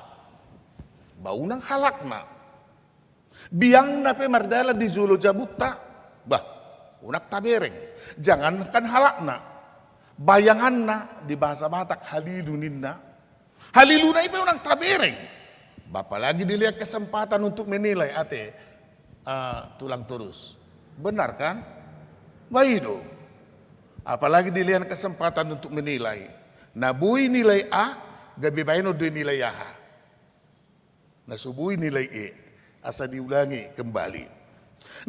bah unang halakna. Biangna pe mardalan di jolo jabunta. Bah, unang tabereng. Jangankan halakna. Bayanganna di bahasa Batak halilu ninna. Haliluna i pe unang tabereng. Bah, apalagi dilean kesempatan untuk menilai ate, ah, tulang torus. Benar kan? Bah i do. Apalagi dilean kesempatan untuk menilai. Na boi nilai A, gabe baenon do i nilai aha. Na so boi nilai E, asa diulangi kembali.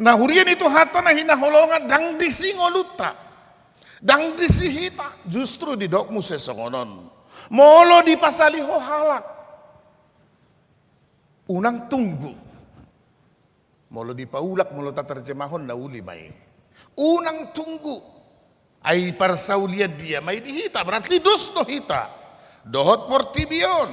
Na huria ni Tuhanta na hinaholongan, ndang disi ngolunta. Ndang disi hita, justru didok muse songon on. Molo dipasali ho halak, unang tunggu. Molo dipaulak, molo taterjemahon na uli ma i. Unang tunggu. Ai parsaulian dia ma i di hita, berarti dos do hita. Dohot portibi on.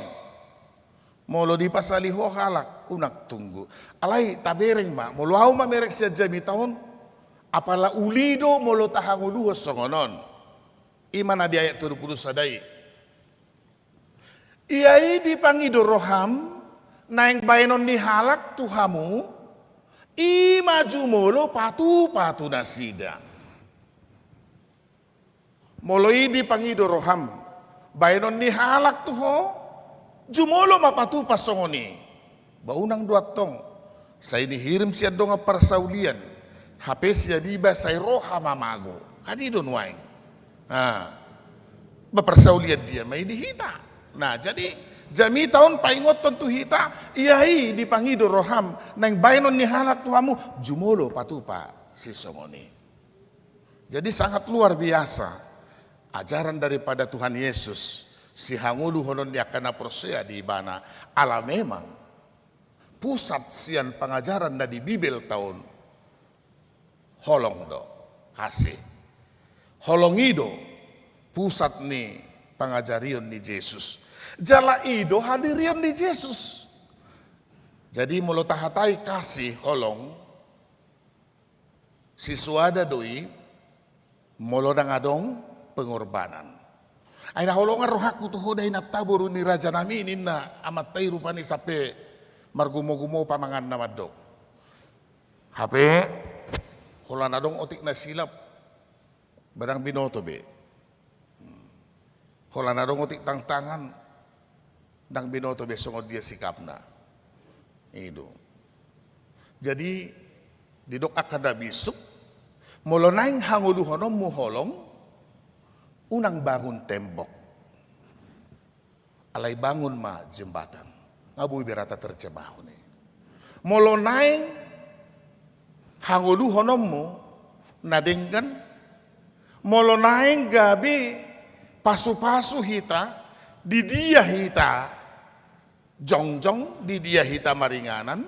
Molo dipasali ho halak, unang tunggu. Alai tabereng ma, molo ahu mamereng sian jamita on, apala uli do molo tahangoluhon songon on. I ma na di ayat tolu pulu sada i. Ia i dipangido roham, naeng baenon ni halak tu hamu, i ma jumolo patupa tu nasida. Molo i dipangido roham, baenon ni halak tu ho, jumolo ma patupa songon i. Bah unang do antong. Sai nihirim sian dongan parsaulian. Hape sian iba sai roha ma mago. Kan i do nuaeng. Nah, bah parsaulian dia ma i di hita. Nah, jadi jamita on paingothon tu hita, ia i dipangido roham, naeng baenon ni halak tu hamu, jumolo patupa sisongon i. Jadi sangat luar biasa ajaran daripada Tuhan Yesus, sihangoluhonon ni angka na porsea di Ibana, ala memang pusat sian pangajaran na di Bibelta on holong do, kasih. Holong i do pusat ni pangajarion ni Jesus. Jala i do hadirion ni Jesus. Jadi molo tahatai kasih, holong, sisuada do i molo ndang adong pengorbanan. Ai na holongan rohangku tu ho da inanta boru ni rajanami, ninna amanta i rupani, sampe margumogumo pamanganna mandok. Hape holan adong otik na silap, ba ndang binoto be. Holan adong otik tantangan, ndang binoto be songon dia sikapna. I do. Jadi didok angka na bisuk, molo naeng hangoluhononmu holong, unang bangun tembok. Alai bangun ma jembatan. Nga boi berata terjemahon i. Molo naeng hangoluhononmu na denggan, molo naeng gabe pasupasu hita, di dia hita jongjong, di dia hita maringanan,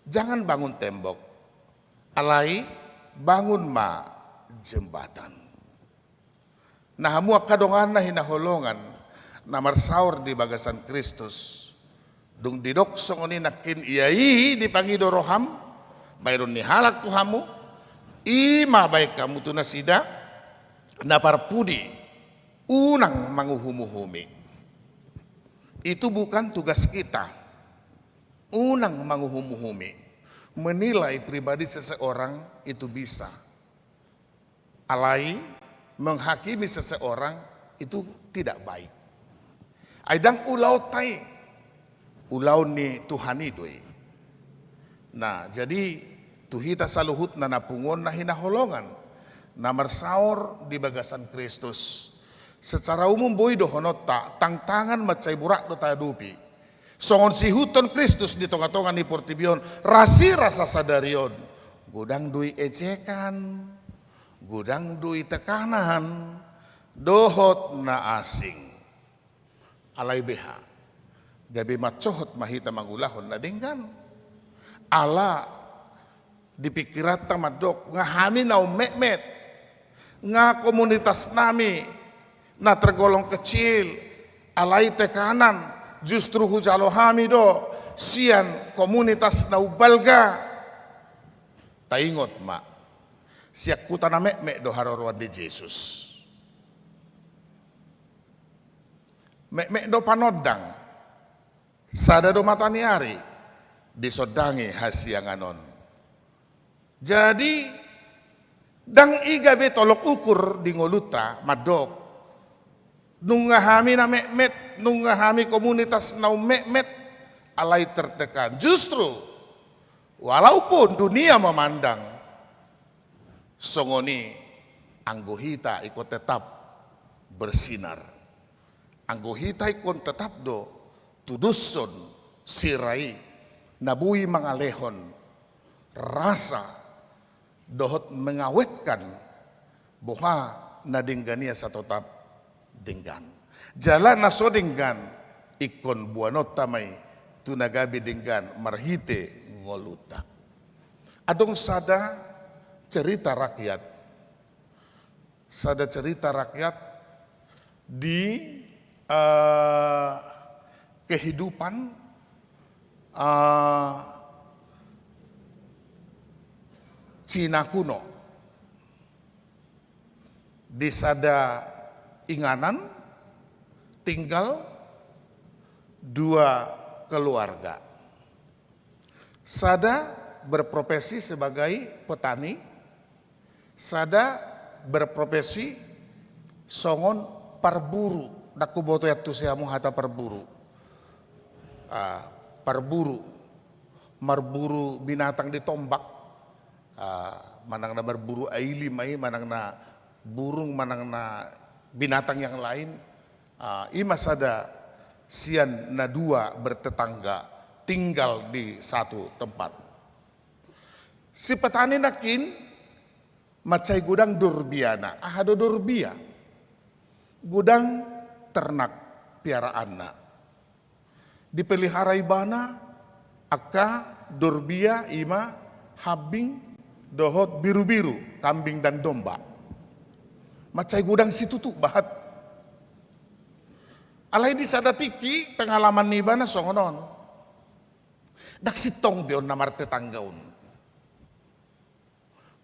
jangan bangun tembok, alai bangun ma jembatan. Na hamu angka dongan na hinaholongan, na marsaor di bagasan Kristus, dung didok songon i nangkin, ia i dipangido roham, baenon ni halak tu hamu, i ma baen hamu tu nasida. Na parpudi, unang manguhumuhumi. Itu bukan tugas kita. Unang manguhumuhumi. Menilai pribadi seseorang itu bisa. Alai menghakimi seseorang itu tidak baik. Ai ndang ulaonta i, ulaon ni Tuhan i do i. Nah, jadi tu hita saluhutna na punguan na hinaholongan, na marsaor di bagasan Kristus, secara umum boi dohononta, tantangan mansai borat do tahadopi. Songon siihuthon Kristus di tongatonga ni portibi on, rasirasa sadari on, godang do i ejekan, godang do i tekanan, dohot na asing. Alai beha, gabe mansohot ma hita mangulahon na denggan. Ala di pikiranta mandok, nga hami na ummetmet, nga komunitasnami na tergolong kecil, alai tekanan justru hujalo hami do sian komunitas na umbalga. Taingot ma, Sian huta na metmet do haroroan ni Jesus. Metmet do panondang, sada do mata ni ari disondangi hasiangan on. Jadi, ndang i gabe tolok ukur di ngolunta mandok, nunga hami na metmet, nunga hami komunitas na ummetmet, alai tertekan. Justru, walaupun dunia memandang, songon i anggo hita ingkon tetap bersinar. Anggo hita ingkon tetap do tudoshon sira i na boi mangalehon rasa dohot mengawetkan boha na denggan i asa totap denggan. Jala na so denggan ingkon boanonta ma i tu na gabe denggan marhite ngolunta. Adong sada cerita rakyat, sada cerita rakyat di, eh, kehidupan, eh, Cina kuno. Di sada inganan tinggal dua keluarga. Sada berprofesi sebagai petani, sada berprofesi songon parburu. Ndang huboto i antusi hamu hata parburu. Ah, parburu, marburu binatang di tombak. Ah, manang na marburu aili ma i, manang na burung, manang na binatang yang lain. Ah, i ma sada sian na dua bertetangga tinggal di satu tempat. Si petani nangkin mansai godang dorbiana. Aha do dorbia? Godang ternak piaraanna. Dipelihara ibana angka dorbia, i ma hambing dohot birubiru, kambing dan domba. Mansai godang situtu bahat. Alai di sada tingki pengalaman ni ibana songon on. Ndang sintong be on na martetangga on.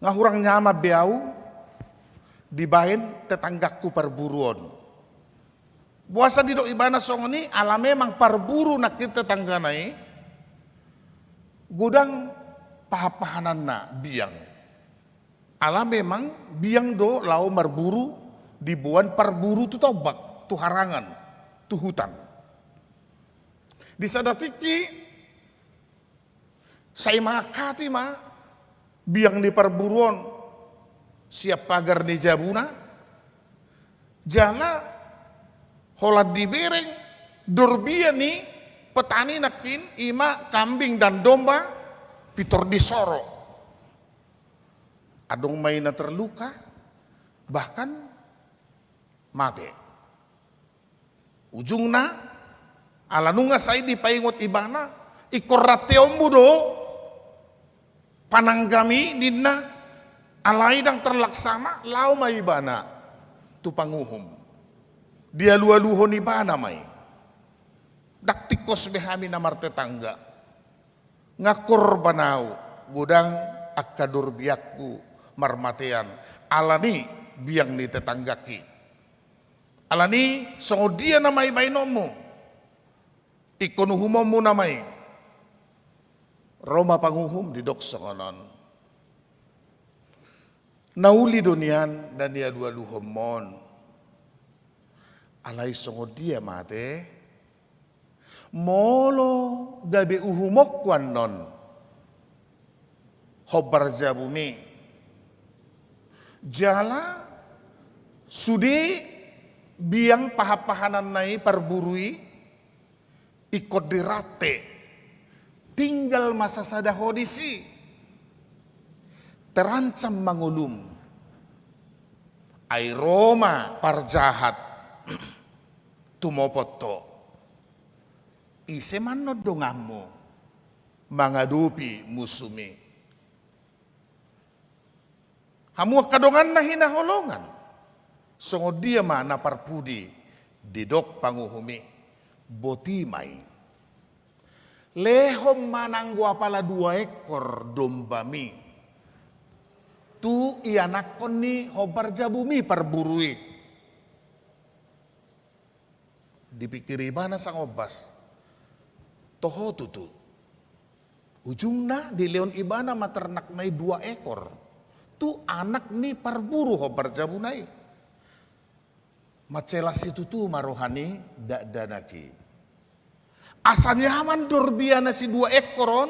Nga hurang nyaman be au dibaen tetanggangku parburu on. Boasa didok ibana songon i? Ala memang parburu nangkin tetanggana i godang pahanpahananna biang. Ala memang biang do laho marburu, diboan parburu tu tombak, tu harangan, tu hutan. Di sada tingki sai mangangkati ma biang ni parburu on sian pagar ni jabuna, jala holan dibereng dorbia ni petani nangkin, i ma kambing dan domba, pintor disoro. Adong ma i na terluka, bahkan mate. Ujungna, ala nunga sai dipaingot ibana, ingkon ranteonmu do pananggami, ninna, alai ndang terlaksana, laho ma ibana tu panguhum. Dialualuhon ibana ma i. Ndang tingkos be hami na martetangga. Nga korban au, godang angka dorbiangku marmatean, ala ni biang ni tetanggangki. Ala ni songon dia nama i baenonmu? Ingkon uhumonmu nama i. Ro ma panguhum didok songon on. Na uli do nian na nialualuhonmon. Alai songon dia ma ate? Molo gabe uhumonku annon hombar jabumi, jala sude biang pahanpahananna i parburu i, ingkon dirante, tinggal ma sasada ho disi. Terancam ma ngolum. Ai ro ma parjahat tumopot ho. Ise ma annon donganmu mangadopi musum i? Hamu angka donganna hinaholongan, songon dia ma na parpudi? Didok panguhum i, boti ma i. Lehon ma nanggo apala dua ekor dombami. Tu ianakhon ni hombar jabumi parburu i. Dipikiri ibana sangombas, toho tutu. Ujungna dilehon ibana ma ternakna i dua ekor tu anak ni parburu hombar jabuna i. Mansai las situtu ma roha ni dakdanak i. Asa nyaman dorbiana sidua ekor on,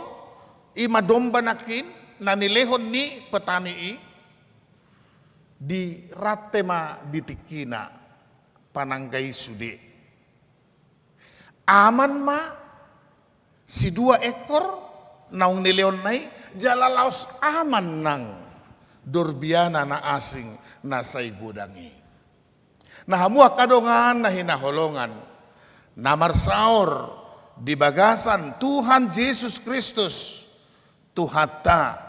i ma domba nangkin na nilehon ni petani i, dirante ma di tingkina panangga i sude. Aman ma sidua ekor naung nilehonna i, jala laos aman nang dorbiana na asing na sai godang i. Na hamu angka dongan na hinaholongan, na marsaor di bagasan Tuhan Jesus Kristus, Tuhanta,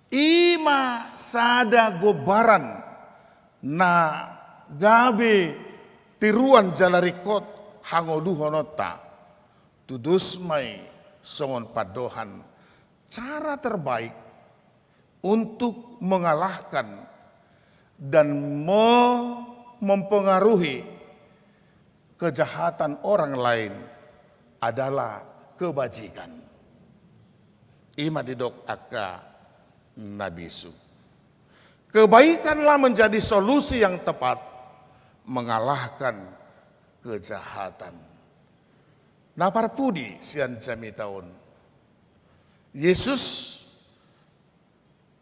i ma sada gombaran na gabe tiruan jala ringkot hangoluhononta. Tudos ma i songon pandohan, cara terbaik untuk mengalahkan dan me-, mempengaruhi kejahatan orang lain adalah kebajikan. I ma didok angka na bisu. Kebaikanlah menjadi solusi yang tepat mengalahkan kejahatan. Na parpudi sian jamita on, Yesus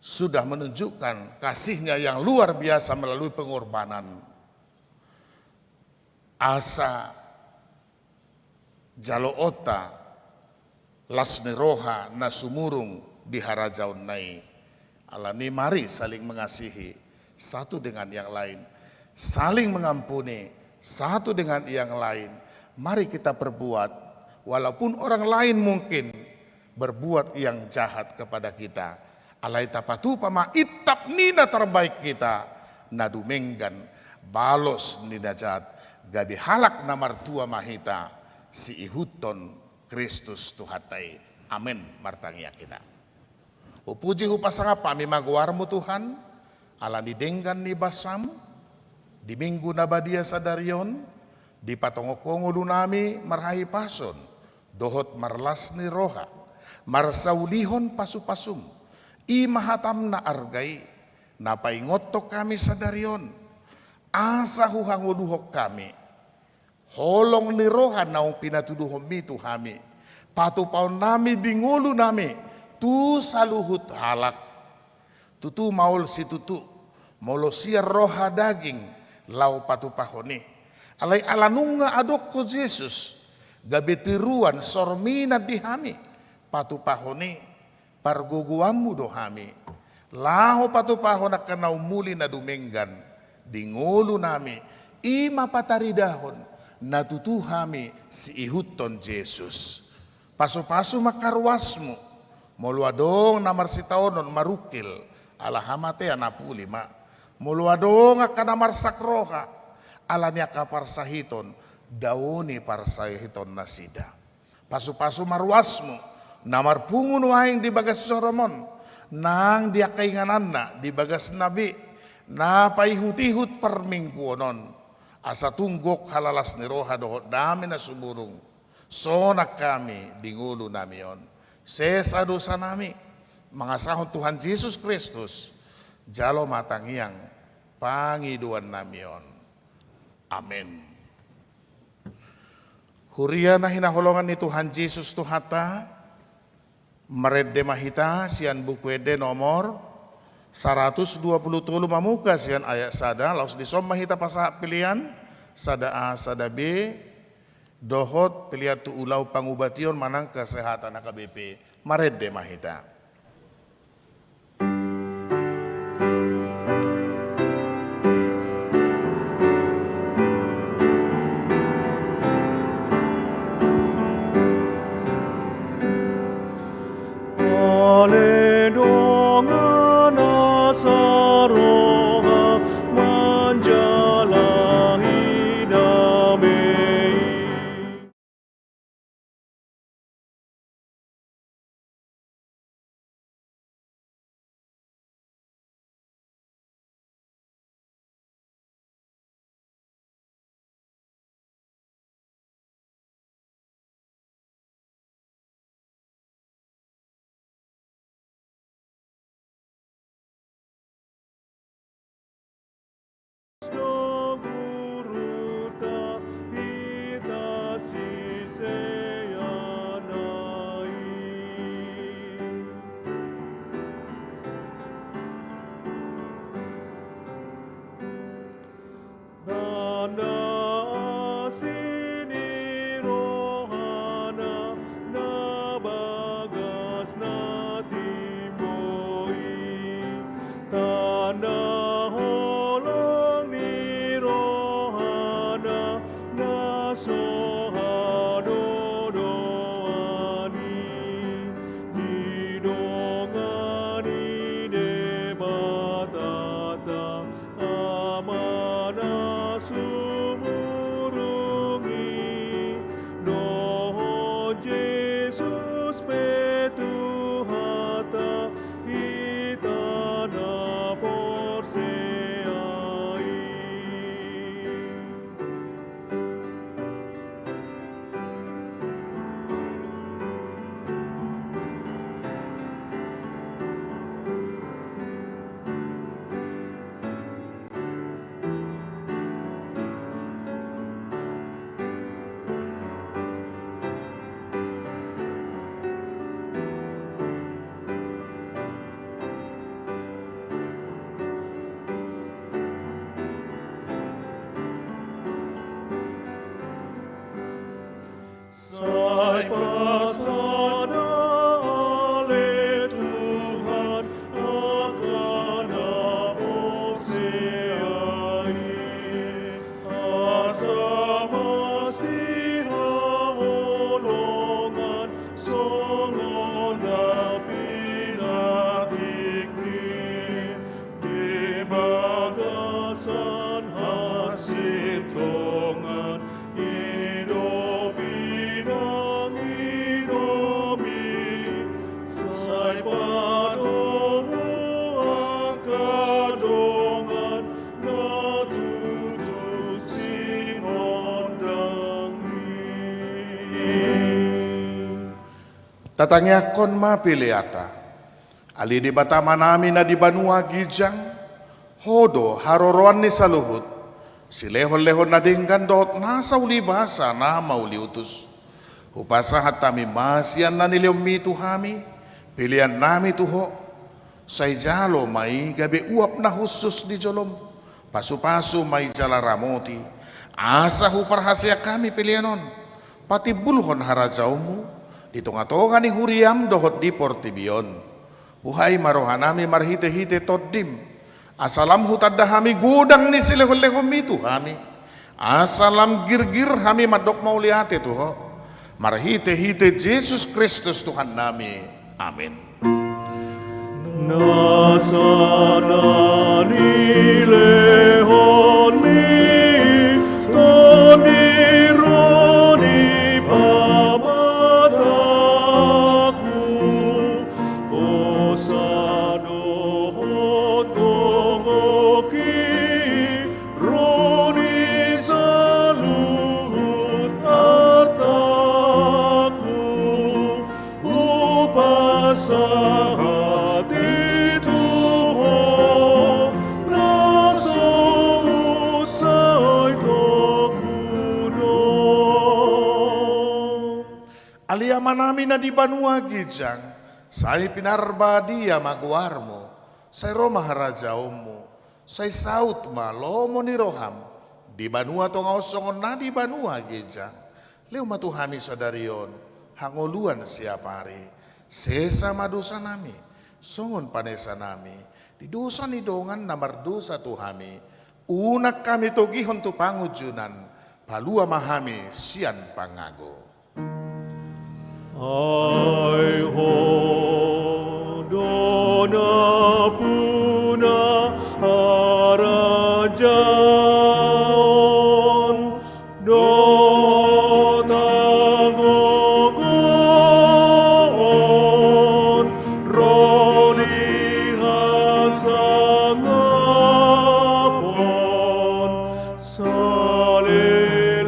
sudah menunjukkan kasihnya yang luar biasa melalui pengorbanan. Asa jaloonta las ni roha na sumurung di harajaonna i. Alani mari saling mengasihi satu dengan yang lain, saling mengampuni satu dengan yang lain. Mari kita perbuat, walaupun orang lain mungkin berbuat yang jahat kepada kita, alai tapatupa ma itap ni na tarbaik hita, na dumenggan balos ni na jat, gabe halak na martua ma hita siihuthon Kristus Tuhanta i. Amen. Martangiang hita. Hupuji hupasangap hami ma goarmu Tuhan, alani denggan ni basamu, di Minggu na badia sadari on, dipatonggongkon ngolunami marhahipason dohot marlas ni roha, marsaulihon pasupasum, i ma hatam na arga i, na paingothon hami sadari on, asa huhangoluhon hami holong ni roha naung pinatuduhonmi tu hami, patupaonnami di ngolunami tu saluhut halak. Tutu maol situtu, molo sian roha daging laho patupahon i. Alai ala nunga adong ho Jesus, gabe tiruan sorminan di hami, patupahon i, pargogoanmu do hami. Laho patupahon angka na umuli na dumenggan di ngolunami, i ma pataridahon na tutu hami siihuthon Jesus. Pasupasu ma angka ruasmu, molo adong na marsitaonon marungkil, ala hamatean apuli ma. Molo adong angka na marsak roha, ala ni angka parsahiton, daoni parsahiton nasida. Pasupasu ma ruasmu, na marpungu nuaeng di bagas jorom on, nang di angka ingananna di bagas na be, na paihutihut parmingguon on, asa tung gok halalas ni roha dohot dame na sumurung, sonang hami di ngolunami on. Sesa dosanami, mangasahon Tuhan Jesus Kristus, jalo ma tangiang pangidoannami on. Amen. Huria na hinaholongan ni Tuhan Jesus Tuhanta, marende ma hita sian Buku Ende nomor saratus dua pulu tolu, mamuka sian ayat sada, laos dison ma hita pasahat pelean sada A sada B, dohot pelean tu ulaon pangubation manang kesehatan H K B P. Marende ma hita. Ale dongan na saroha manjalahi dame i. Na holong ni rohana, na so hadodoan i, didongani Debata Ama na sumurung i, dohot Jesus pe Tuhanta, hita na porsea i. Sai pasada ale Tuhan angka na porsea i, asa masihaholongan songon na pinatikni di bagasan hasintongan. I do pinangidomi, sai padomu angka dongan na tutu singondangmi. Tatangiangkon ma peleanta. Ale Debata Amanami na di banua ginjang, Ho do haroroan ni saluhut silehonlehon na denggan dohot nasa ulibasa na mauliutus. Hupasahat hami ma sian na nilehonmi tu hami peleannami tu Ho. Sai jalo ma i gabe uap na hushus di jolom. Pasupasu ma i jala ramoti, asa huparhaseang hami pelean on patimbulhon harajaonmu di tongatonga ni huriam dohot di portibi on. Buhai ma rohanami marhitehite Tondim, asa lam hutanda hami godang ni silehonlehonmi tu hami, asa lam girgir hami mandok mauliate tu Ho. Marhitehite Jesus Kristus Tuhannami. Amen. Nasa na nilehonmi Tondi ro di pamatangku, hosa dohot gogok i ro di saluhut artangku. Hupasahat i tu Ho na so husai togunon. Ale Amanami na di banua ginjang, sai pinarbadia ma goarmu, sai ro ma harajaonmu, sai saut ma lomo ni roham di banua tonga on songon na di banua ginjang. Lehon ma tu hami sadari on hangoluan siapari. Sesa ma dosanami songon panesanami di dosa ni dongan na mardosa tu hami. Unang hami togihon tu pangunjunan. Palua ma hami sian pangago. Ai Ho do nampuna harajaon dohot hagogoon ro di hasangapon saleleng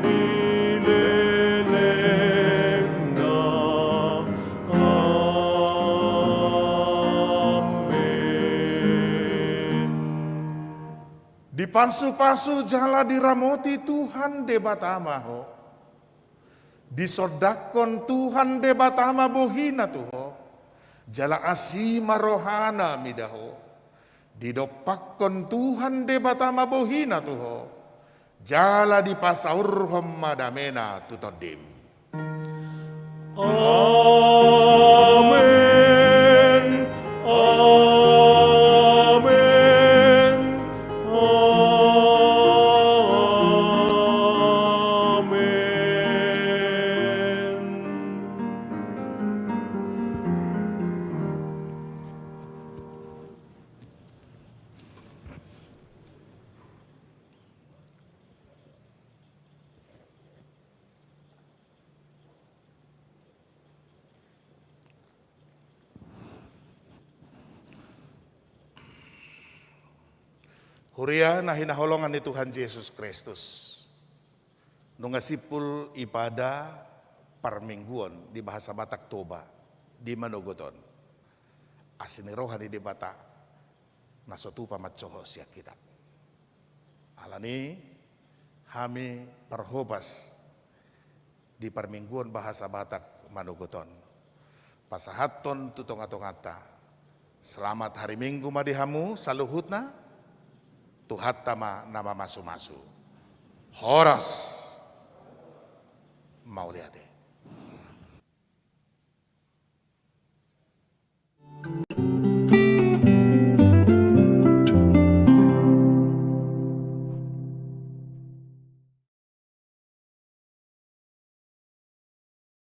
ni lelengna. Amen. Dipasupasu jala diramoti Tuhan Debata ma ho. Disondangkon Tuhan Debata ma bohina tu ho, jala asi ma rohana mida ho. Didompakkon Tuhan Debata ma bohina tu ho, jala dipasaurhon ma damena tu tondim. Amen. Amen. Huria na hinaholongan ni Tuhan Jesus Kristus, nunga simpul ibadah parmingguon di bahasa Batak Toba di manogot on. Asi ni roha ni Debata na so tupa mansohot sian hita. Alani hami parhobas di parmingguon bahasa Batak manogot on, pasahathon tu tongatonganta. Selamat hari Minggu ma di hamu saluhutna. Tuhanta ma na mamasumasu. Horas. Mauliate.